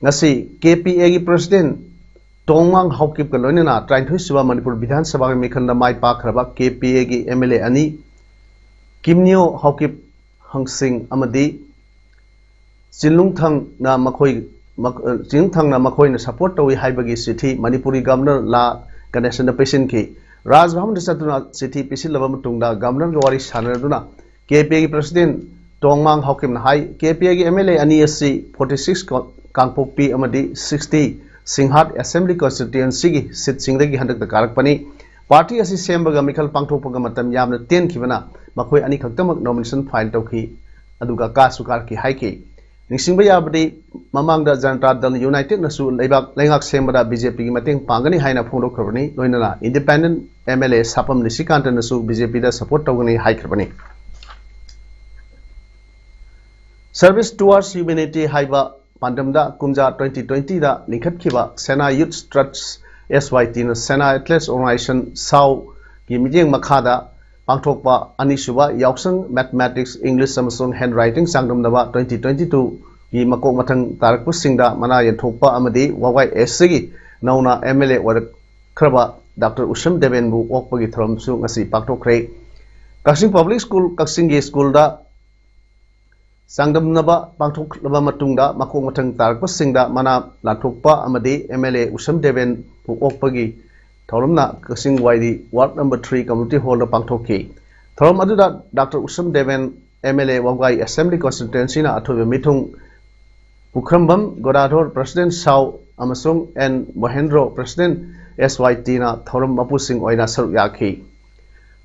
ꯉꯁꯤ KPAꯒꯤ president ꯇꯣꯡꯃꯥꯡ ꯍꯥꯎꯀꯤꯞꯀ ꯂꯣꯏꯅꯅ ꯇꯔꯥꯅꯤꯊꯣꯏ ꯁꯨꯕ ꯃꯅꯤꯄꯨꯔ ꯕꯤꯙꯥꯟ ꯁꯚꯥꯒꯤ ꯃꯤꯈꯜꯗ ꯃꯥꯏ ꯄꯥꯛꯈ꯭ꯔꯕ KPAꯒꯤ MLA ꯑꯅꯤ, ꯀꯤꯝꯅꯤꯌꯣ ꯍꯥꯎꯀꯤꯞ ꯍꯪꯁꯤꯡ ꯑꯃꯗꯤ ꯆꯤꯟꯂꯨꯡꯊꯪꯅ ꯃꯈꯣꯏ, ꯃꯛ-, ꯑ, ꯆꯤꯟꯂꯨꯡꯊꯪꯅ ꯃꯈꯣꯏꯅ support ꯇꯧꯏ ꯍꯥꯏꯕꯒꯤ ꯆꯤꯊꯤ ꯃꯅꯤꯄꯨꯔꯒꯤ Governor ꯂꯥ ꯒꯅꯦꯁꯟꯗ ꯄꯤꯁꯤꯟꯈꯤ꯫ ꯔꯥꯖ ꯚꯕꯟꯗ ꯆꯠꯇꯨꯅ ꯆꯤꯊꯤ ꯄꯤꯁꯤꯜꯂꯕ ꯃꯇꯨꯡꯗ Governorꯒ ꯋꯥꯔꯤ ꯁꯥꯟꯅꯗꯨꯅ KPAꯒꯤ president ꯇꯣꯡꯃꯥꯡ ꯍꯥꯎꯀꯤꯝꯅ ꯍꯥꯏ, KPAꯒꯤ MLA ꯑꯅꯤ ꯑꯁꯤ forty six ꯀꯣ-, ꯀꯥꯡꯄꯣꯛꯄꯤ ꯑꯃꯗꯤ sixty ꯁꯤꯡꯍꯥꯠ Assembly Constituencyꯒꯤ seatꯁꯤꯡꯗꯒꯤ ꯍꯟꯗꯛꯇ ꯀꯥꯔꯛꯄꯅꯤ꯫ Party ꯑꯁꯤ ꯁꯦꯝꯕꯒ ꯃꯤꯈꯜ ꯄꯥꯡꯊꯣꯛꯄꯒ ꯃꯇꯝ ꯌꯥꯝꯅ ꯇꯦꯟꯈꯤꯕꯅ ꯃꯈꯣꯏ ꯑꯅꯤꯈꯛꯇꯃꯛ nomination file ꯇꯧꯈꯤ, ꯑꯗꯨꯒ ꯀꯥꯁꯨ ꯀꯥꯔꯛꯈꯤ ꯍꯥꯏꯈꯤ꯫ ꯅꯤꯡꯁꯤꯡꯕ ꯌꯥꯕꯗꯤ, ꯃꯃꯥꯡꯗ ꯖꯅꯇꯥ ꯗꯜ Unitedꯅꯁꯨ ꯂꯩꯕꯥꯛ, ꯂꯩꯉꯥꯛ ꯁꯦꯝꯕꯗ BJPꯒꯤ ꯃꯇꯦꯡ ꯄꯥꯡꯒꯅꯤ ꯍꯥꯏꯅ ꯐꯣꯡꯗꯣꯛꯈ꯭ꯔꯕꯅꯤ, ꯂꯣꯏꯅꯅ independent MLA ꯁꯥꯄꯝ ꯅꯤꯁꯤꯀꯥꯟꯇꯅꯁꯨ BJPꯗ support ꯇꯧꯒꯅꯤ ꯍꯥꯏꯈ꯭ꯔꯕꯅꯤ꯫ Service Towards Humanity ꯍꯥꯏꯕ ꯄꯥꯟꯗꯝꯗ ꯀꯨꯝꯖꯥ twenty twentyꯗ ꯂꯤꯡꯈꯠꯈꯤꯕ Sena Youth Trust, SYTꯅ Sena Athletes Organization, SAOꯒꯤ ꯃꯤꯠꯌꯦꯡ ꯃꯈꯥꯗ ꯄꯥꯡꯊꯣꯛꯄ ꯑꯅꯤꯁꯨꯕ ꯌꯥꯎꯁꯪ Mathematics, English ꯑꯃꯁꯨꯡ Handwriting ꯆꯥꯡꯗꯝꯅꯕ twenty twenty twoꯒꯤ ꯃꯀꯣꯛ ꯃꯊꯪ ꯇꯥꯔꯛꯄꯁꯤꯡꯗ ꯃꯅꯥ ꯌꯦꯟꯊꯣꯛꯄ ꯑꯃꯗꯤ ꯋꯥꯋꯥꯏ ꯑꯦꯁꯇꯒꯤ ꯅꯧꯅ MLA ꯑꯣꯏꯔꯛꯈ꯭ꯔꯕ Doctor ꯎꯁꯝ ꯗꯦꯕꯦꯟꯕꯨ ꯑꯣꯛꯄꯒꯤ ꯊꯧꯔꯝꯁꯨ ꯉꯁꯤ ꯄꯥꯡꯊꯣꯛꯈ꯭ꯔꯦ꯫ ꯀꯛꯆꯤꯡ Public School, ꯀꯛꯆꯤꯡꯒꯤ schoolꯗ ꯆꯥꯡꯗꯝꯅꯕ ꯄꯥꯡꯊꯣꯛꯂꯕ ꯃꯇꯨꯡꯗ, ꯃꯈꯣꯛ ꯃꯊꯪ ꯇꯥꯔꯛꯄꯁꯤꯡꯗ ꯃꯅꯥ ꯂꯥꯟꯊꯣꯛꯄ ꯑꯃꯗꯤ ꯑꯦꯝ ꯑꯦꯜ ꯑꯦ ꯎꯁꯝ ꯗꯦꯕꯦꯟꯕꯨ ꯑꯣꯛꯄꯒꯤ ꯊꯧꯔꯝꯅ ꯀꯛꯆꯤꯡ ꯋꯥꯏꯔꯤ ꯋꯥꯔꯗ ꯅꯝꯕꯔ ꯊ꯭ꯔꯤ ꯀꯝꯃ꯭ꯌꯨꯅꯤꯇꯤ ꯍꯣꯜꯗ ꯄꯥꯡꯊꯣꯛꯈꯤ꯫ ꯊꯧꯔꯝ ꯑꯗꯨꯗ doctor Usham Deben, M L A, ꯋꯥꯕꯒꯥꯏ ꯑꯦꯁꯦꯝꯕ꯭ꯂꯤ ꯀꯣꯟꯁꯇꯤꯇ꯭ꯋꯦꯟꯁꯤꯅ ꯑꯊꯣꯏꯕ ꯃꯤꯊꯨꯡ ꯄꯨꯈ꯭ꯔꯝꯕꯝ ꯒꯣꯗꯥꯙꯣꯔ, ꯄ꯭ꯔꯁꯤꯗꯦꯟ ꯁꯥꯎ, ꯑꯃꯁꯨꯡ ꯑꯦꯟ ꯃꯣꯍꯦꯟꯗ꯭ꯔꯣ, ꯄ꯭ꯔꯁꯤꯗꯦꯟ, ꯑꯦꯁ ꯋꯥꯏ ꯇꯤꯅ ꯊꯧꯔꯝ ꯃꯄꯨꯁꯤꯡ ꯑꯣꯏꯅ ꯁꯔꯨꯛ ꯌꯥꯈꯤ꯫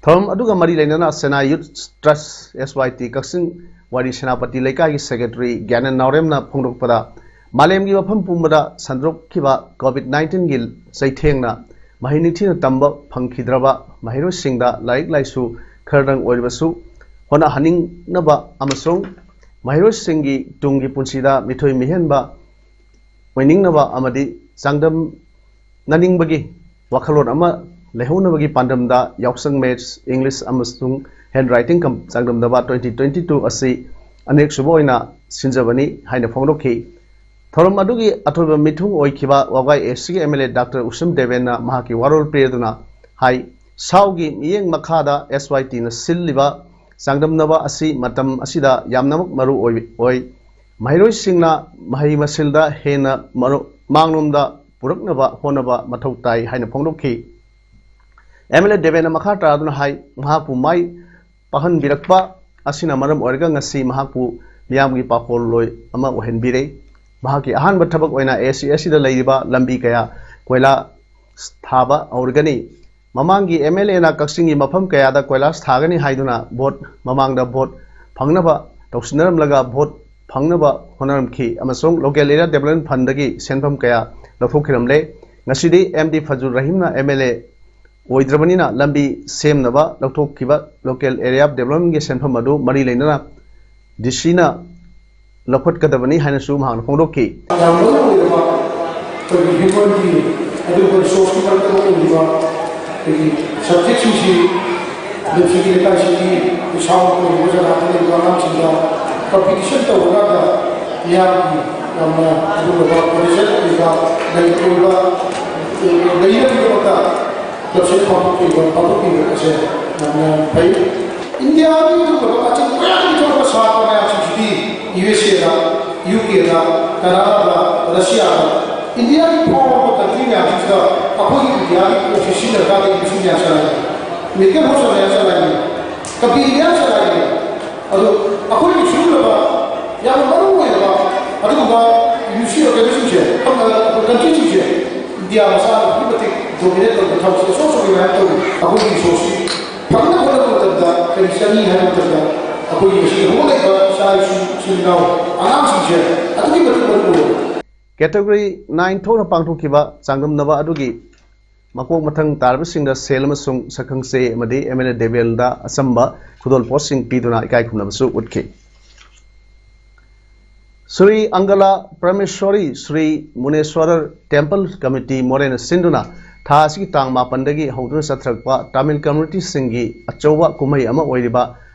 ꯊꯧꯔꯝ ꯑꯗꯨꯒ ꯃꯔꯤ ꯂꯩꯅꯅ ꯁꯦꯅꯥ ꯌꯨꯠ ꯇ꯭ꯔꯁ, ꯑꯦꯁ ꯋꯥꯏ ꯇꯤ, ꯀꯛꯆꯤꯡ ꯋꯥꯏꯔꯤ ꯁꯦꯅꯥꯄꯇꯤ ꯂꯩꯀꯥꯏꯒꯤ ꯁꯦꯀ꯭ꯔꯦꯇꯔꯤ ꯒ꯭ꯌꯥꯅꯦꯟ ꯅꯥꯎꯔꯦꯝꯅ ꯐꯣꯡꯗꯣꯛꯄꯗ, ꯃꯥꯂꯦꯝꯒꯤ ꯃꯐꯝ ꯄꯨꯝꯕꯗ ꯁꯟꯗꯣꯛꯈꯤꯕ ꯀꯣꯚꯤꯗ ꯅꯥꯏꯟꯇꯤꯟꯒꯤ ꯆꯩꯊꯦꯡꯅ ꯃꯍꯩ ꯅꯤꯡꯊꯤꯅ ꯇꯝꯕ ꯐꯪꯈꯤꯗ꯭ꯔꯕ ꯃꯍꯩꯔꯣꯏꯁꯤꯡꯗ ꯂꯥꯏꯔꯤꯛ ꯂꯥꯏꯁꯨ ꯈꯔꯗꯪ ꯑꯣꯏꯔꯕꯁꯨ ꯍꯣꯠꯅꯍꯟꯅꯤꯡꯅꯕ ꯑꯃꯁꯨꯡ ꯃꯍꯩꯔꯣꯏꯁꯤꯡꯒꯤ ꯇꯨꯡꯒꯤ ꯄꯨꯟꯁꯤꯗ ꯃꯤꯊꯣꯏ ꯃꯤꯍꯦꯟꯕ ꯑꯣꯏꯅꯤꯡꯅꯕ ꯑꯃꯗꯤ ꯆꯥꯡꯗꯝꯅꯅꯤꯡꯕꯒꯤ ꯋꯥꯈꯜꯂꯣꯟ ꯑꯃ ꯂꯩꯍꯧꯅꯕꯒꯤ ꯄꯥꯟꯗꯝꯗ ꯌꯥꯎꯁꯪ ꯃꯦꯠꯁ, ꯏꯪꯂꯤꯁ ꯑꯃꯁꯨꯡ ꯍꯦꯟ ꯔꯥꯏꯇꯤꯡ ꯀꯝ-, ꯆꯥꯡꯗꯝꯅꯕ ꯇ꯭ꯋꯦꯟꯇꯤ ꯇ꯭ꯋꯦꯟꯇꯤ ꯇꯨ ꯑꯁꯤ ꯑꯅꯤꯔꯛꯁꯨꯕ ꯑꯣꯏꯅ ꯁꯤꯟꯖꯕꯅꯤ ꯍꯥꯏꯅ ꯐꯣꯡꯗꯣꯛꯈꯤ꯫ ꯊꯧꯔꯝ ꯑꯗꯨꯒꯤ ꯑꯊꯣꯏꯕ ꯃꯤꯊꯨꯡ ꯑꯣꯏꯈꯤꯕ ꯋꯥꯕꯒꯥꯏ ꯑꯦꯁ ꯁꯤꯒꯤ ꯑꯦꯝ ꯑꯦꯜ ꯑꯦ ꯗꯥꯛꯇꯔ ꯎꯁꯝ ꯗꯦꯕꯦꯟꯅ ꯃꯍꯥꯛꯀꯤ ꯋꯥꯔꯣꯜ ꯄꯤꯔꯗꯨꯅ ꯍꯥꯏ, ꯁꯥꯎꯒꯤ ꯃꯤꯠꯌꯦꯡ ꯃꯈꯥꯗ ꯑꯦꯁ ꯋꯥꯏ ꯇꯤꯅ ꯁꯤꯜꯂꯤꯕ ꯆꯥꯡꯗꯝꯅꯕ ꯑꯁꯤ ꯃꯇꯝ ꯑꯁꯤꯗ ꯌꯥꯝꯅꯃꯛ ꯃꯔꯨ ꯑꯣꯏ, ꯑꯣꯏ꯫ ꯃꯍꯩꯔꯣꯏꯁꯤꯡꯅ ꯃꯍꯩ ꯃꯁꯤꯡꯗ ꯍꯦꯟꯅ ꯃꯔꯨ-, ꯃꯥꯡꯂꯣꯝꯗ ꯄꯨꯔꯛꯅꯕ ꯍꯣꯠꯅꯕ ꯃꯊꯧ ꯇꯥꯏ ꯍꯥꯏꯅ ꯐꯣꯡꯗꯣꯛꯈꯤ꯫ ꯑꯦꯝ ꯑꯦꯜ ꯑꯦ ꯗꯦꯕꯦꯟꯅ ꯃꯈꯥ ꯇꯥꯗꯨꯅ ꯍꯥꯏ, ꯃꯍꯥꯛꯄꯨ ꯃꯥꯏ ꯄꯥꯛꯍꯟꯕꯤꯔꯛꯄ ꯑꯁꯤꯅ ꯃꯔꯝ ꯑꯣꯏꯔꯒ ꯉꯁꯤ ꯃꯍꯥꯛꯄꯨ ꯃꯤꯌꯥꯝꯒꯤ ꯄꯥꯈꯣꯜꯂꯣꯏ ꯑꯃ ꯑꯣꯏꯍꯟꯕꯤꯔꯦ꯫ ꯃꯍꯥꯛꯀꯤ ꯑꯍꯥꯟꯕ ꯊꯕꯛ ꯑꯣꯏꯅ ꯑꯦ ꯁꯤ ꯑꯦꯁ ꯁꯤꯗ ꯂꯩꯔꯤꯕ ꯂꯝꯕꯤ ꯀꯌꯥ ꯀꯣꯏꯂꯥ ꯊꯥꯕ ꯍꯧꯔꯒꯅꯤ꯫ ꯃꯃꯥꯡꯒꯤ ꯑꯦꯝ ꯑꯦꯜ ꯑꯦꯅ ꯀꯛꯆꯤꯡꯒꯤ ꯃꯐꯝ ꯀꯌꯥꯗ ꯀꯣꯏꯂꯥꯁ ꯊꯥꯒꯅꯤ ꯍꯥꯏꯗꯨꯅ ꯚꯣꯠ ꯃꯃꯥꯡꯗ ꯚꯣꯠ ꯐꯪꯅꯕ ꯇꯧꯁꯤꯟꯅꯔꯝꯂꯒ ꯚꯣꯠ ꯐꯪꯅꯕ ꯍꯣꯠꯅꯔꯝꯈꯤ ꯑꯃꯁꯨꯡ ꯂꯣꯀꯦꯜ ꯑꯦꯔꯤꯌꯥ ꯗꯦꯕꯂꯞꯃꯦꯟ ꯐꯟꯗꯒꯤ ꯁꯦꯟꯐꯝ ꯀꯌꯥ ꯂꯧꯊꯣꯛꯈꯤꯔꯝꯂꯦ꯫ ꯉꯁꯤꯗꯤ ꯑꯦꯝ ꯗꯤ ꯐꯖꯨꯔ ꯔꯍꯤꯝꯅ ꯑꯦꯝ ꯑꯦꯜ ꯑꯦ ꯑꯣꯏꯗ꯭ꯔꯕꯅꯤꯅ ꯂꯝꯕꯤ ꯁꯦꯝꯅꯕ ꯂꯧꯊꯣꯛꯈꯤꯕ ꯂꯣꯀꯦꯜ ꯑꯦꯔꯤꯌꯥ ꯗꯦꯕꯂꯞꯃꯦꯟꯒꯤ ꯁꯦꯟꯐꯝ ꯑꯗꯨ ꯃꯔꯤ ꯂꯩꯅꯅ ꯗꯤ ꯁꯤꯅ ꯂꯧꯈꯠꯀꯗꯕꯅꯤ ꯍꯥꯏꯅꯁꯨ ꯃꯍꯥꯛꯅ ꯐꯣꯡꯗꯣꯛꯈꯤ꯫ ꯌꯥꯝ ꯃꯔꯨ ꯑꯣꯏꯔꯕ ꯑꯩꯈꯣꯏꯒꯤ ꯍ꯭ꯌꯨꯃꯟꯒꯤ ꯑꯗꯨꯒ ꯔꯤꯁꯣꯔꯁꯀꯤ ꯃꯔꯛꯇ ꯑꯣꯏꯔꯤꯕ ꯑꯩꯈꯣꯏꯒꯤ ꯁꯕꯖꯦꯛꯁꯤꯡꯁꯤ ꯂꯦꯞꯁꯤꯒꯤ ꯂꯩꯀꯥꯏꯁꯤꯒꯤ ꯏꯁꯥꯃꯛ ꯑꯣꯏꯔꯤꯕ ꯖꯒꯥꯗ ꯂꯩꯕ ꯑꯉꯥꯡꯁꯤꯡꯗ ꯀꯝꯄꯤꯇꯤꯁꯟ ꯇꯧꯔꯀꯥꯟꯗ ꯃꯤꯌꯥꯝꯒꯤ ꯌꯥꯝꯅ ꯑꯗꯨꯒꯨꯝꯂꯕ ꯄ꯭ꯔꯣꯐꯦꯁꯟ ꯑꯣꯏꯕ ꯂꯩ ꯑꯣꯏꯕ ꯂꯩꯅꯕꯒꯤꯗꯃꯛꯇ ꯂꯝꯆꯠ ꯐꯥꯎꯗꯣꯛꯄꯤꯕ ꯐꯥꯎꯗꯣꯛꯄꯤꯕ ꯑꯁꯦ ꯌꯥꯝꯅ ꯐꯩ꯫ ꯏꯟꯗꯤꯌꯥꯒꯤ ꯑꯗꯨꯒꯨꯝꯂꯕ ꯀꯥꯆꯤꯟ ꯀꯣꯌꯥꯒꯤ ꯊꯣꯛꯄ ꯁꯥꯇ꯭ꯔ ꯃꯌꯥꯝꯁꯤꯡꯁꯤꯗꯤ ꯌꯨ ꯑꯦꯁ ꯑꯦꯗ, ꯌꯨ ꯀꯦꯗ, ꯀꯅꯥꯗꯥꯗ, ꯔꯁꯤꯌꯥꯗ, ꯏꯟꯗꯤꯌꯥꯒꯤ ꯐꯥꯎꯔꯕ ꯀꯟꯇ꯭ꯔꯤ ꯃꯌꯥꯝꯁꯤꯗ ꯑꯩꯈꯣꯏꯒꯤ ꯏꯟꯗꯤꯌꯥꯒꯤ ꯄꯣꯠꯁꯤ ꯁꯤꯖꯤꯟꯅꯔꯀꯥꯟꯗ ꯏꯟꯗꯁꯇ꯭ꯔꯤ ꯃꯌꯥꯝ ꯆꯂꯥꯏꯔꯤ, ꯃꯦꯗꯤꯀꯦꯜ ꯍꯣꯁꯄꯤꯇꯥꯜ ꯃꯌꯥꯝ ꯆꯂꯥꯏꯔꯤ, ꯀꯝꯄꯦꯅꯤ ꯃꯌꯥꯝ ꯆꯂꯥꯏꯔꯤ꯫ ꯑꯗꯣ ꯑꯩꯈꯣꯏꯒꯤ ꯁꯤꯒꯨꯝꯂꯕ ꯌꯥꯝꯅ ꯃꯔꯨ ꯑꯣꯏꯔꯕ ꯑꯗꯨꯒꯨꯝꯕ ꯏꯟꯗꯁꯇ꯭ꯔꯤ ꯀꯩꯅꯣꯁꯤꯡꯁꯦ, ꯀꯟꯇ꯭ꯔꯤꯁꯤꯡꯁꯦ ꯏꯟꯗꯤꯌꯥ ꯃꯆꯥꯅ ꯑꯗꯨꯛꯀꯤ ꯃꯇꯤꯛ ꯗꯣꯃꯤꯅꯦꯠ ꯇꯧꯕ ꯊꯕꯛꯁꯦ ꯑꯆꯧ ꯑꯆꯧꯕ ꯃꯌꯥꯝ ꯇꯧꯔꯤ꯫ ꯑꯩꯈꯣꯏꯒꯤ ꯔꯤꯁꯣꯔꯁꯁꯤ ꯐꯪꯅꯕ ꯍꯣꯠꯅꯕ ꯃꯇꯝꯗ ꯀꯔꯤ ꯆꯪꯏ ꯍꯥꯏꯕ ꯃꯇꯝꯗ ꯑꯩꯈꯣꯏꯒꯤ ꯃꯁꯤꯗ ꯍꯧꯒꯠꯂꯛꯏꯕ ꯏꯆꯥ ꯏꯁꯨ ꯏꯆꯤꯜ ꯏꯅꯥꯎ ꯑꯉꯥꯡꯁꯤꯡꯁꯦ ꯑꯗꯨꯛꯀꯤ ꯃꯇꯤꯛ ꯃꯔꯨ ꯑꯣꯏ꯫ ꯀꯦꯇꯒꯣꯔꯤ ꯅꯥꯏꯟ ꯊꯣꯛꯅ ꯄꯥꯡꯊꯣꯛꯈꯤꯕ ꯆꯥꯡꯗꯝꯅꯕ ꯑꯗꯨꯒꯤ ꯃꯀꯣꯛ ꯃꯊꯪ ꯇꯥꯔꯕꯁꯤꯡꯗ ꯁꯦꯜ ꯑꯃꯁꯨꯡ ꯁꯛꯈꯪꯆꯦ ꯑꯃꯗꯤ ꯑꯦꯝ ꯑꯦꯜ ꯑꯦ ꯗꯦꯕꯦꯜꯗ ꯑꯆꯝꯕ ꯈꯨꯗꯣꯜ ꯄꯣꯠꯁꯤꯡ ꯄꯤꯗꯨꯅ ꯏꯀꯥꯏ ꯈꯨꯝꯅꯕꯁꯨ ꯎꯠꯈꯤ꯫ ꯁ꯭ꯔꯤ ꯑꯪꯒꯂꯥ ꯄ꯭ꯔꯃꯦꯁ꯭ꯋꯔꯤ ꯁ꯭ꯔꯤ ꯃꯨꯅꯦꯁ꯭ꯋꯔ ꯇꯦꯝꯄꯜ ꯀꯃꯤꯇꯤ ꯃꯣꯔꯦꯅ ꯁꯤꯟꯗꯨꯅ ꯊꯥ ꯑꯁꯤꯒꯤ ꯇꯥꯡ ꯃꯥꯄꯟꯗꯒꯤ ꯍꯧꯗꯨꯅ ꯆꯠꯊꯔꯛꯄ ꯇꯥꯃꯤꯜ ꯀꯝꯃ꯭ꯌꯨꯅꯤꯇꯤꯁꯤꯡꯒꯤ ꯑꯆꯧꯕ ꯀꯨꯝꯍꯩ ꯑꯃ ꯑꯣꯏꯔꯤꯕ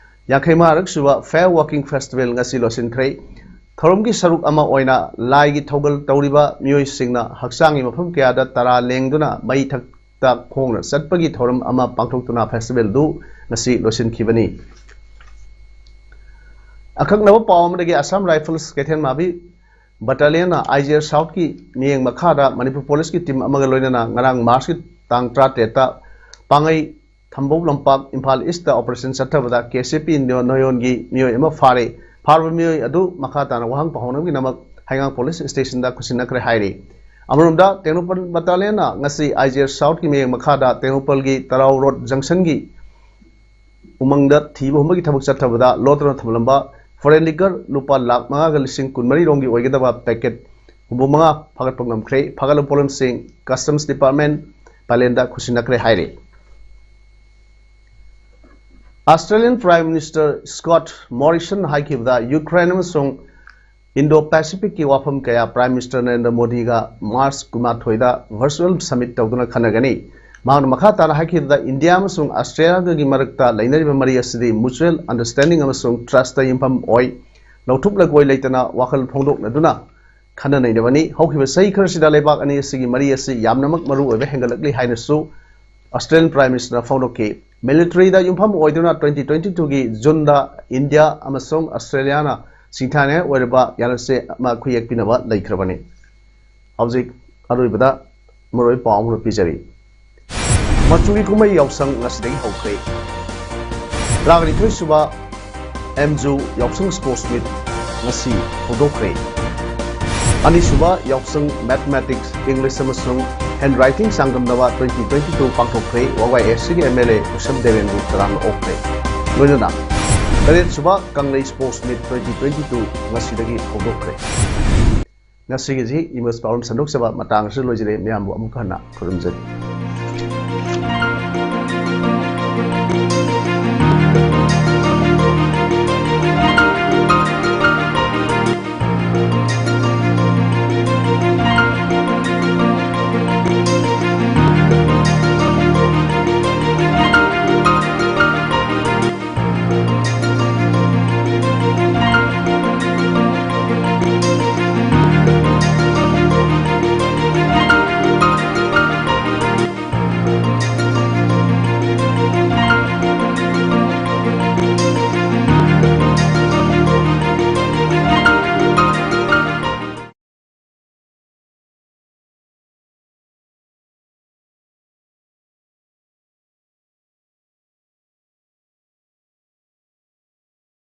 ꯌꯥꯡꯈꯩ ꯃꯉꯥꯔꯛ ꯁꯨꯕ ꯐꯦꯌꯔ ꯋꯥꯀꯤꯡ ꯐꯦꯁꯇꯤꯚꯦꯜ ꯉꯁꯤ ꯂꯣꯏꯁꯤꯟꯈ꯭ꯔꯦ꯫ ꯊꯧꯔꯝꯒꯤ ꯁꯔꯨꯛ ꯑꯃ ꯑꯣꯏꯅ ꯂꯥꯏꯒꯤ ꯊꯧꯒꯜ ꯇꯧꯔꯤꯕ ꯃꯤꯑꯣꯏꯁꯤꯡꯅ ꯍꯛꯆꯥꯡꯒꯤ ꯃꯐꯝ ꯀꯌꯥꯗ ꯇꯔꯥ ꯂꯦꯡꯗꯨꯅ ꯃꯩ ꯊꯛꯇ ꯈꯣꯡꯅ ꯆꯠꯄꯒꯤ ꯊꯧꯔꯝ ꯑꯃ ꯄꯥꯡꯊꯣꯛꯇꯨꯅ ꯐꯦꯁꯇꯤꯚꯦꯜꯗꯨ ꯉꯁꯤ ꯂꯣꯏꯁꯤꯟꯈꯤꯕꯅꯤ꯫ ꯑꯀꯛꯅꯕ ꯄꯥꯎ ꯑꯃꯗꯒꯤ ꯑꯁꯥꯝ ꯔꯥꯏꯐꯜꯁ ꯀꯩꯊꯦꯜ ꯃꯥꯕꯤ ꯕꯠꯇꯥꯂꯤꯌꯟꯅ ꯑꯥꯏ ꯖꯤ ꯑꯥꯔ ꯁꯥꯎꯠꯀꯤ ꯃꯤꯠꯌꯦꯡ ꯃꯈꯥꯗ ꯃꯅꯤꯄꯨꯔ ꯄꯨꯂꯤꯁꯀꯤ ꯇꯤꯝ ꯑꯃꯒ ꯂꯣꯏꯅꯅ ꯉꯔꯥꯡ ꯃꯥꯔꯆꯀꯤ ꯇꯥꯡ ꯇꯔꯥꯇꯔꯦꯠꯇ ꯄꯥꯡꯒꯩ ꯊꯝꯕꯧ ꯂꯝꯄꯥꯛ ꯏꯝꯐꯥꯜ ꯏꯁꯇ ꯑꯣꯄꯔꯦꯁꯟ ꯆꯠꯊꯕꯗ ꯀꯦ ꯁꯤ ꯄꯤ ꯅꯣꯌꯣꯟꯒꯤ ꯃꯤꯑꯣꯏ ꯑꯃ ꯐꯥꯔꯦ꯫ ꯐꯥꯔꯕ ꯃꯤꯑꯣꯏ ꯑꯗꯨ ꯃꯈꯥ ꯇꯥꯅ ꯋꯥꯍꯪ ꯄꯥꯎꯍꯪꯅꯕꯒꯤꯗꯃꯛ ꯍꯩꯉꯥꯡ ꯄꯨꯂꯤꯁ ꯁ꯭ꯇꯦꯁꯟꯗ ꯈꯨꯠꯁꯤꯟꯅꯈ꯭ꯔꯦ ꯍꯥꯏꯔꯤ꯫ ꯑꯃꯔꯣꯝꯗ ꯇꯦꯡꯅꯧꯄꯜ ꯕꯠꯇꯥꯂꯤꯌꯟꯅ ꯉꯁꯤ ꯑꯥꯏ ꯖꯤ ꯑꯥꯔ ꯁꯥꯎꯠꯀꯤ ꯃꯤꯠꯌꯦꯡ ꯃꯈꯥꯗ ꯇꯦꯡꯅꯧꯄꯜꯒꯤ ꯇꯔꯥꯎ ꯔꯣꯗ ꯖꯪꯁꯟꯒꯤ ꯎꯃꯪꯗ ꯊꯤꯕ ꯍꯨꯝꯕꯒꯤ ꯊꯕꯛ ꯆꯠꯊꯕꯗ ꯂꯣꯠꯇꯨꯅ ꯊꯝꯂꯝꯕ ꯐꯣꯔꯦꯟ ꯂꯤꯀꯔ ꯂꯨꯄꯥ ꯂꯥꯈ ꯃꯉꯥꯒ ꯂꯤꯁꯤꯡ ꯀꯨꯟꯃꯔꯤ ꯔꯣꯝꯒꯤ ꯑꯣꯏꯒꯗꯕ ꯄꯦꯀꯦꯠ ꯍꯨꯝꯐꯨ ꯃꯉꯥ ꯐꯥꯒꯠꯄ ꯉꯝꯈ꯭ꯔꯦ꯫ ꯐꯥꯒꯠꯂꯕ ꯄꯣꯠꯂꯝꯁꯤꯡ ꯀꯁꯇꯝꯁ ꯗꯤꯄꯥꯔꯠꯃꯦꯟ ꯄꯥꯂꯦꯟꯗ ꯈꯨꯠꯁꯤꯟꯅꯈ꯭ꯔꯦ ꯍꯥꯏꯔꯤ꯫ Australian prime minister Scott Morrison ꯍꯥꯏꯈꯤꯕꯗ ꯌꯨꯀ꯭ꯔꯦꯟ ꯑꯃꯁꯨꯡ ꯏꯟꯗꯣ ꯄꯦꯁꯤꯐꯤꯛꯀꯤ ꯋꯥꯐꯝ ꯀꯌꯥ ꯄ꯭ꯔꯥꯏꯝ ꯃꯤꯅꯤꯁꯇꯔ ꯅꯔꯦꯟꯗ꯭ꯔ ꯃꯣꯗꯤꯒ ꯃꯥꯔꯆ ꯀꯨꯟꯃꯥꯊꯣꯏꯗ ꯚꯔꯆꯨꯑꯦꯜ ꯁꯃꯤꯠ ꯇꯧꯗꯨꯅ ꯈꯟꯅꯒꯅꯤ꯫ ꯃꯍꯥꯛꯅ ꯃꯈꯥ ꯇꯥꯅ ꯍꯥꯏꯈꯤꯕꯗ ꯏꯟꯗꯤꯌꯥ ꯑꯃꯁꯨꯡ ꯑꯁꯇ꯭ꯔꯦꯂꯤꯌꯥꯒꯤ ꯃꯔꯛꯇ ꯂꯩꯅꯔꯤꯕ ꯃꯔꯤ ꯑꯁꯤꯗꯤ ꯃ꯭ꯌꯨꯆꯨꯑꯦꯜ ꯑꯟꯗꯔꯁꯇꯦꯟꯗꯤꯡ ꯑꯃꯁꯨꯡ ꯇ꯭ꯔꯁꯇ ꯌꯨꯝꯐꯝ ꯑꯣꯏ꯫ ꯂꯧꯊꯣꯛ ꯂꯒꯣꯏ ꯂꯩꯇꯅ ꯋꯥꯈꯜ ꯐꯣꯡꯗꯣꯛꯅꯗꯨꯅ ꯈꯟꯅ ꯅꯩꯅꯕꯅꯤ꯫ ꯍꯧꯈꯤꯕ ꯆꯍꯤ ꯈꯔꯁꯤꯗ ꯂꯩꯕꯥꯛ ꯑꯅꯤ ꯑꯁꯤꯒꯤ ꯃꯔꯤ ꯑꯁꯤ ꯌꯥꯝꯅꯃꯛ ꯃꯔꯨ ꯑꯣꯏꯕ ꯍꯦꯟꯒꯠꯂꯛꯂꯤ ꯍꯥꯏꯅꯁꯨ ꯑꯁꯇ꯭ꯔꯦꯂꯤꯌꯟ ꯄ꯭ꯔꯥꯏꯝ ꯃꯤꯅꯤꯁꯇꯔꯅ ꯐꯣꯡꯗꯣꯛꯈꯤ꯫ ꯃꯤꯂꯤꯇꯔꯤꯗ ꯌꯨꯝꯐꯝ ꯑꯣꯏꯗꯨꯅ twenty twenty twoꯒꯤ ꯖꯨꯟꯗ ꯏꯟꯗꯤꯌꯥ ꯑꯃꯁꯨꯡ ꯑꯁꯇ꯭ꯔꯦꯂꯤꯌꯥꯅ ꯁꯤꯡꯊꯥꯅꯤꯡꯉꯥꯏ ꯑꯣꯏꯔꯕ ꯌꯥꯅꯁꯦ ꯑꯃ ꯈꯨꯌꯦꯛ ꯄꯤꯅꯕ ꯂꯩꯈ꯭ꯔꯕꯅꯤ꯫ ꯍꯧꯖꯤꯛ ꯑꯔꯣꯏꯕꯗ ꯃꯔꯨꯑꯣꯏꯕ ꯄꯥꯎ ꯑꯃ ꯄꯤꯖꯔꯤ꯫ ꯃꯆꯨꯒꯤ ꯀꯨꯝꯍꯩ ꯌꯥꯎꯁꯪ ꯉꯁꯤꯗꯒꯤ ꯍꯧꯈ꯭ꯔꯦ꯫ ꯇꯔꯥꯅꯤꯊꯣꯏ ꯁꯨꯕ ꯑꯦꯝꯖꯨ ꯌꯥꯎꯁꯪ ꯁ꯭ꯄꯣꯔꯠꯁ ꯃꯤꯠ ꯉꯁꯤ ꯍꯧꯗꯣꯛꯈ꯭ꯔꯦ꯫ ꯑꯅꯤꯁꯨꯕ ꯌꯥꯎꯁꯪ ꯃꯦꯊꯃꯦꯇꯤꯛꯁ, ꯏꯪꯂꯤꯁ ꯑꯃꯁꯨꯡ ꯍꯦꯟ ꯔꯥꯏꯇꯤꯡ ꯆꯥꯡꯗꯝꯅꯕ ꯇ꯭ꯋꯦꯟꯇꯤ ꯇ꯭ꯋꯦꯟꯇꯤ ꯇꯨ ꯄꯥꯡꯊꯣꯛꯈ꯭ꯔꯦ꯫ ꯋꯥꯒꯥꯏ ꯑꯦꯁ ꯁꯤꯒꯤ ꯑꯦꯝ ꯑꯦꯜ ꯑꯦ ꯎꯁꯝ ꯗꯦꯕꯦꯟꯕꯨ ꯇꯔꯥꯝꯅ ꯑꯣꯛꯈ꯭ꯔꯦ꯫ ꯂꯣꯏꯅꯅ ꯇꯔꯦꯠ ꯁꯨꯕ ꯀꯪꯂꯩ sports meet twenty twenty two ꯉꯁꯤꯗꯒꯤ ꯍꯧꯗꯣꯛꯈ꯭ꯔꯦ꯫ ꯉꯁꯤꯒꯤꯁꯤ ꯏꯃꯣꯁ ꯄꯥꯎꯔꯝ ꯁꯟꯗꯣꯛꯆꯕ ꯃꯇꯥꯡ ꯑꯁꯤꯗ ꯂꯣꯏꯖꯔꯦ꯫ ꯃꯌꯥꯝꯕꯨ ꯑꯃꯨꯛ ꯍꯟꯅ ꯈꯨꯔꯨꯝꯖꯔꯤ꯫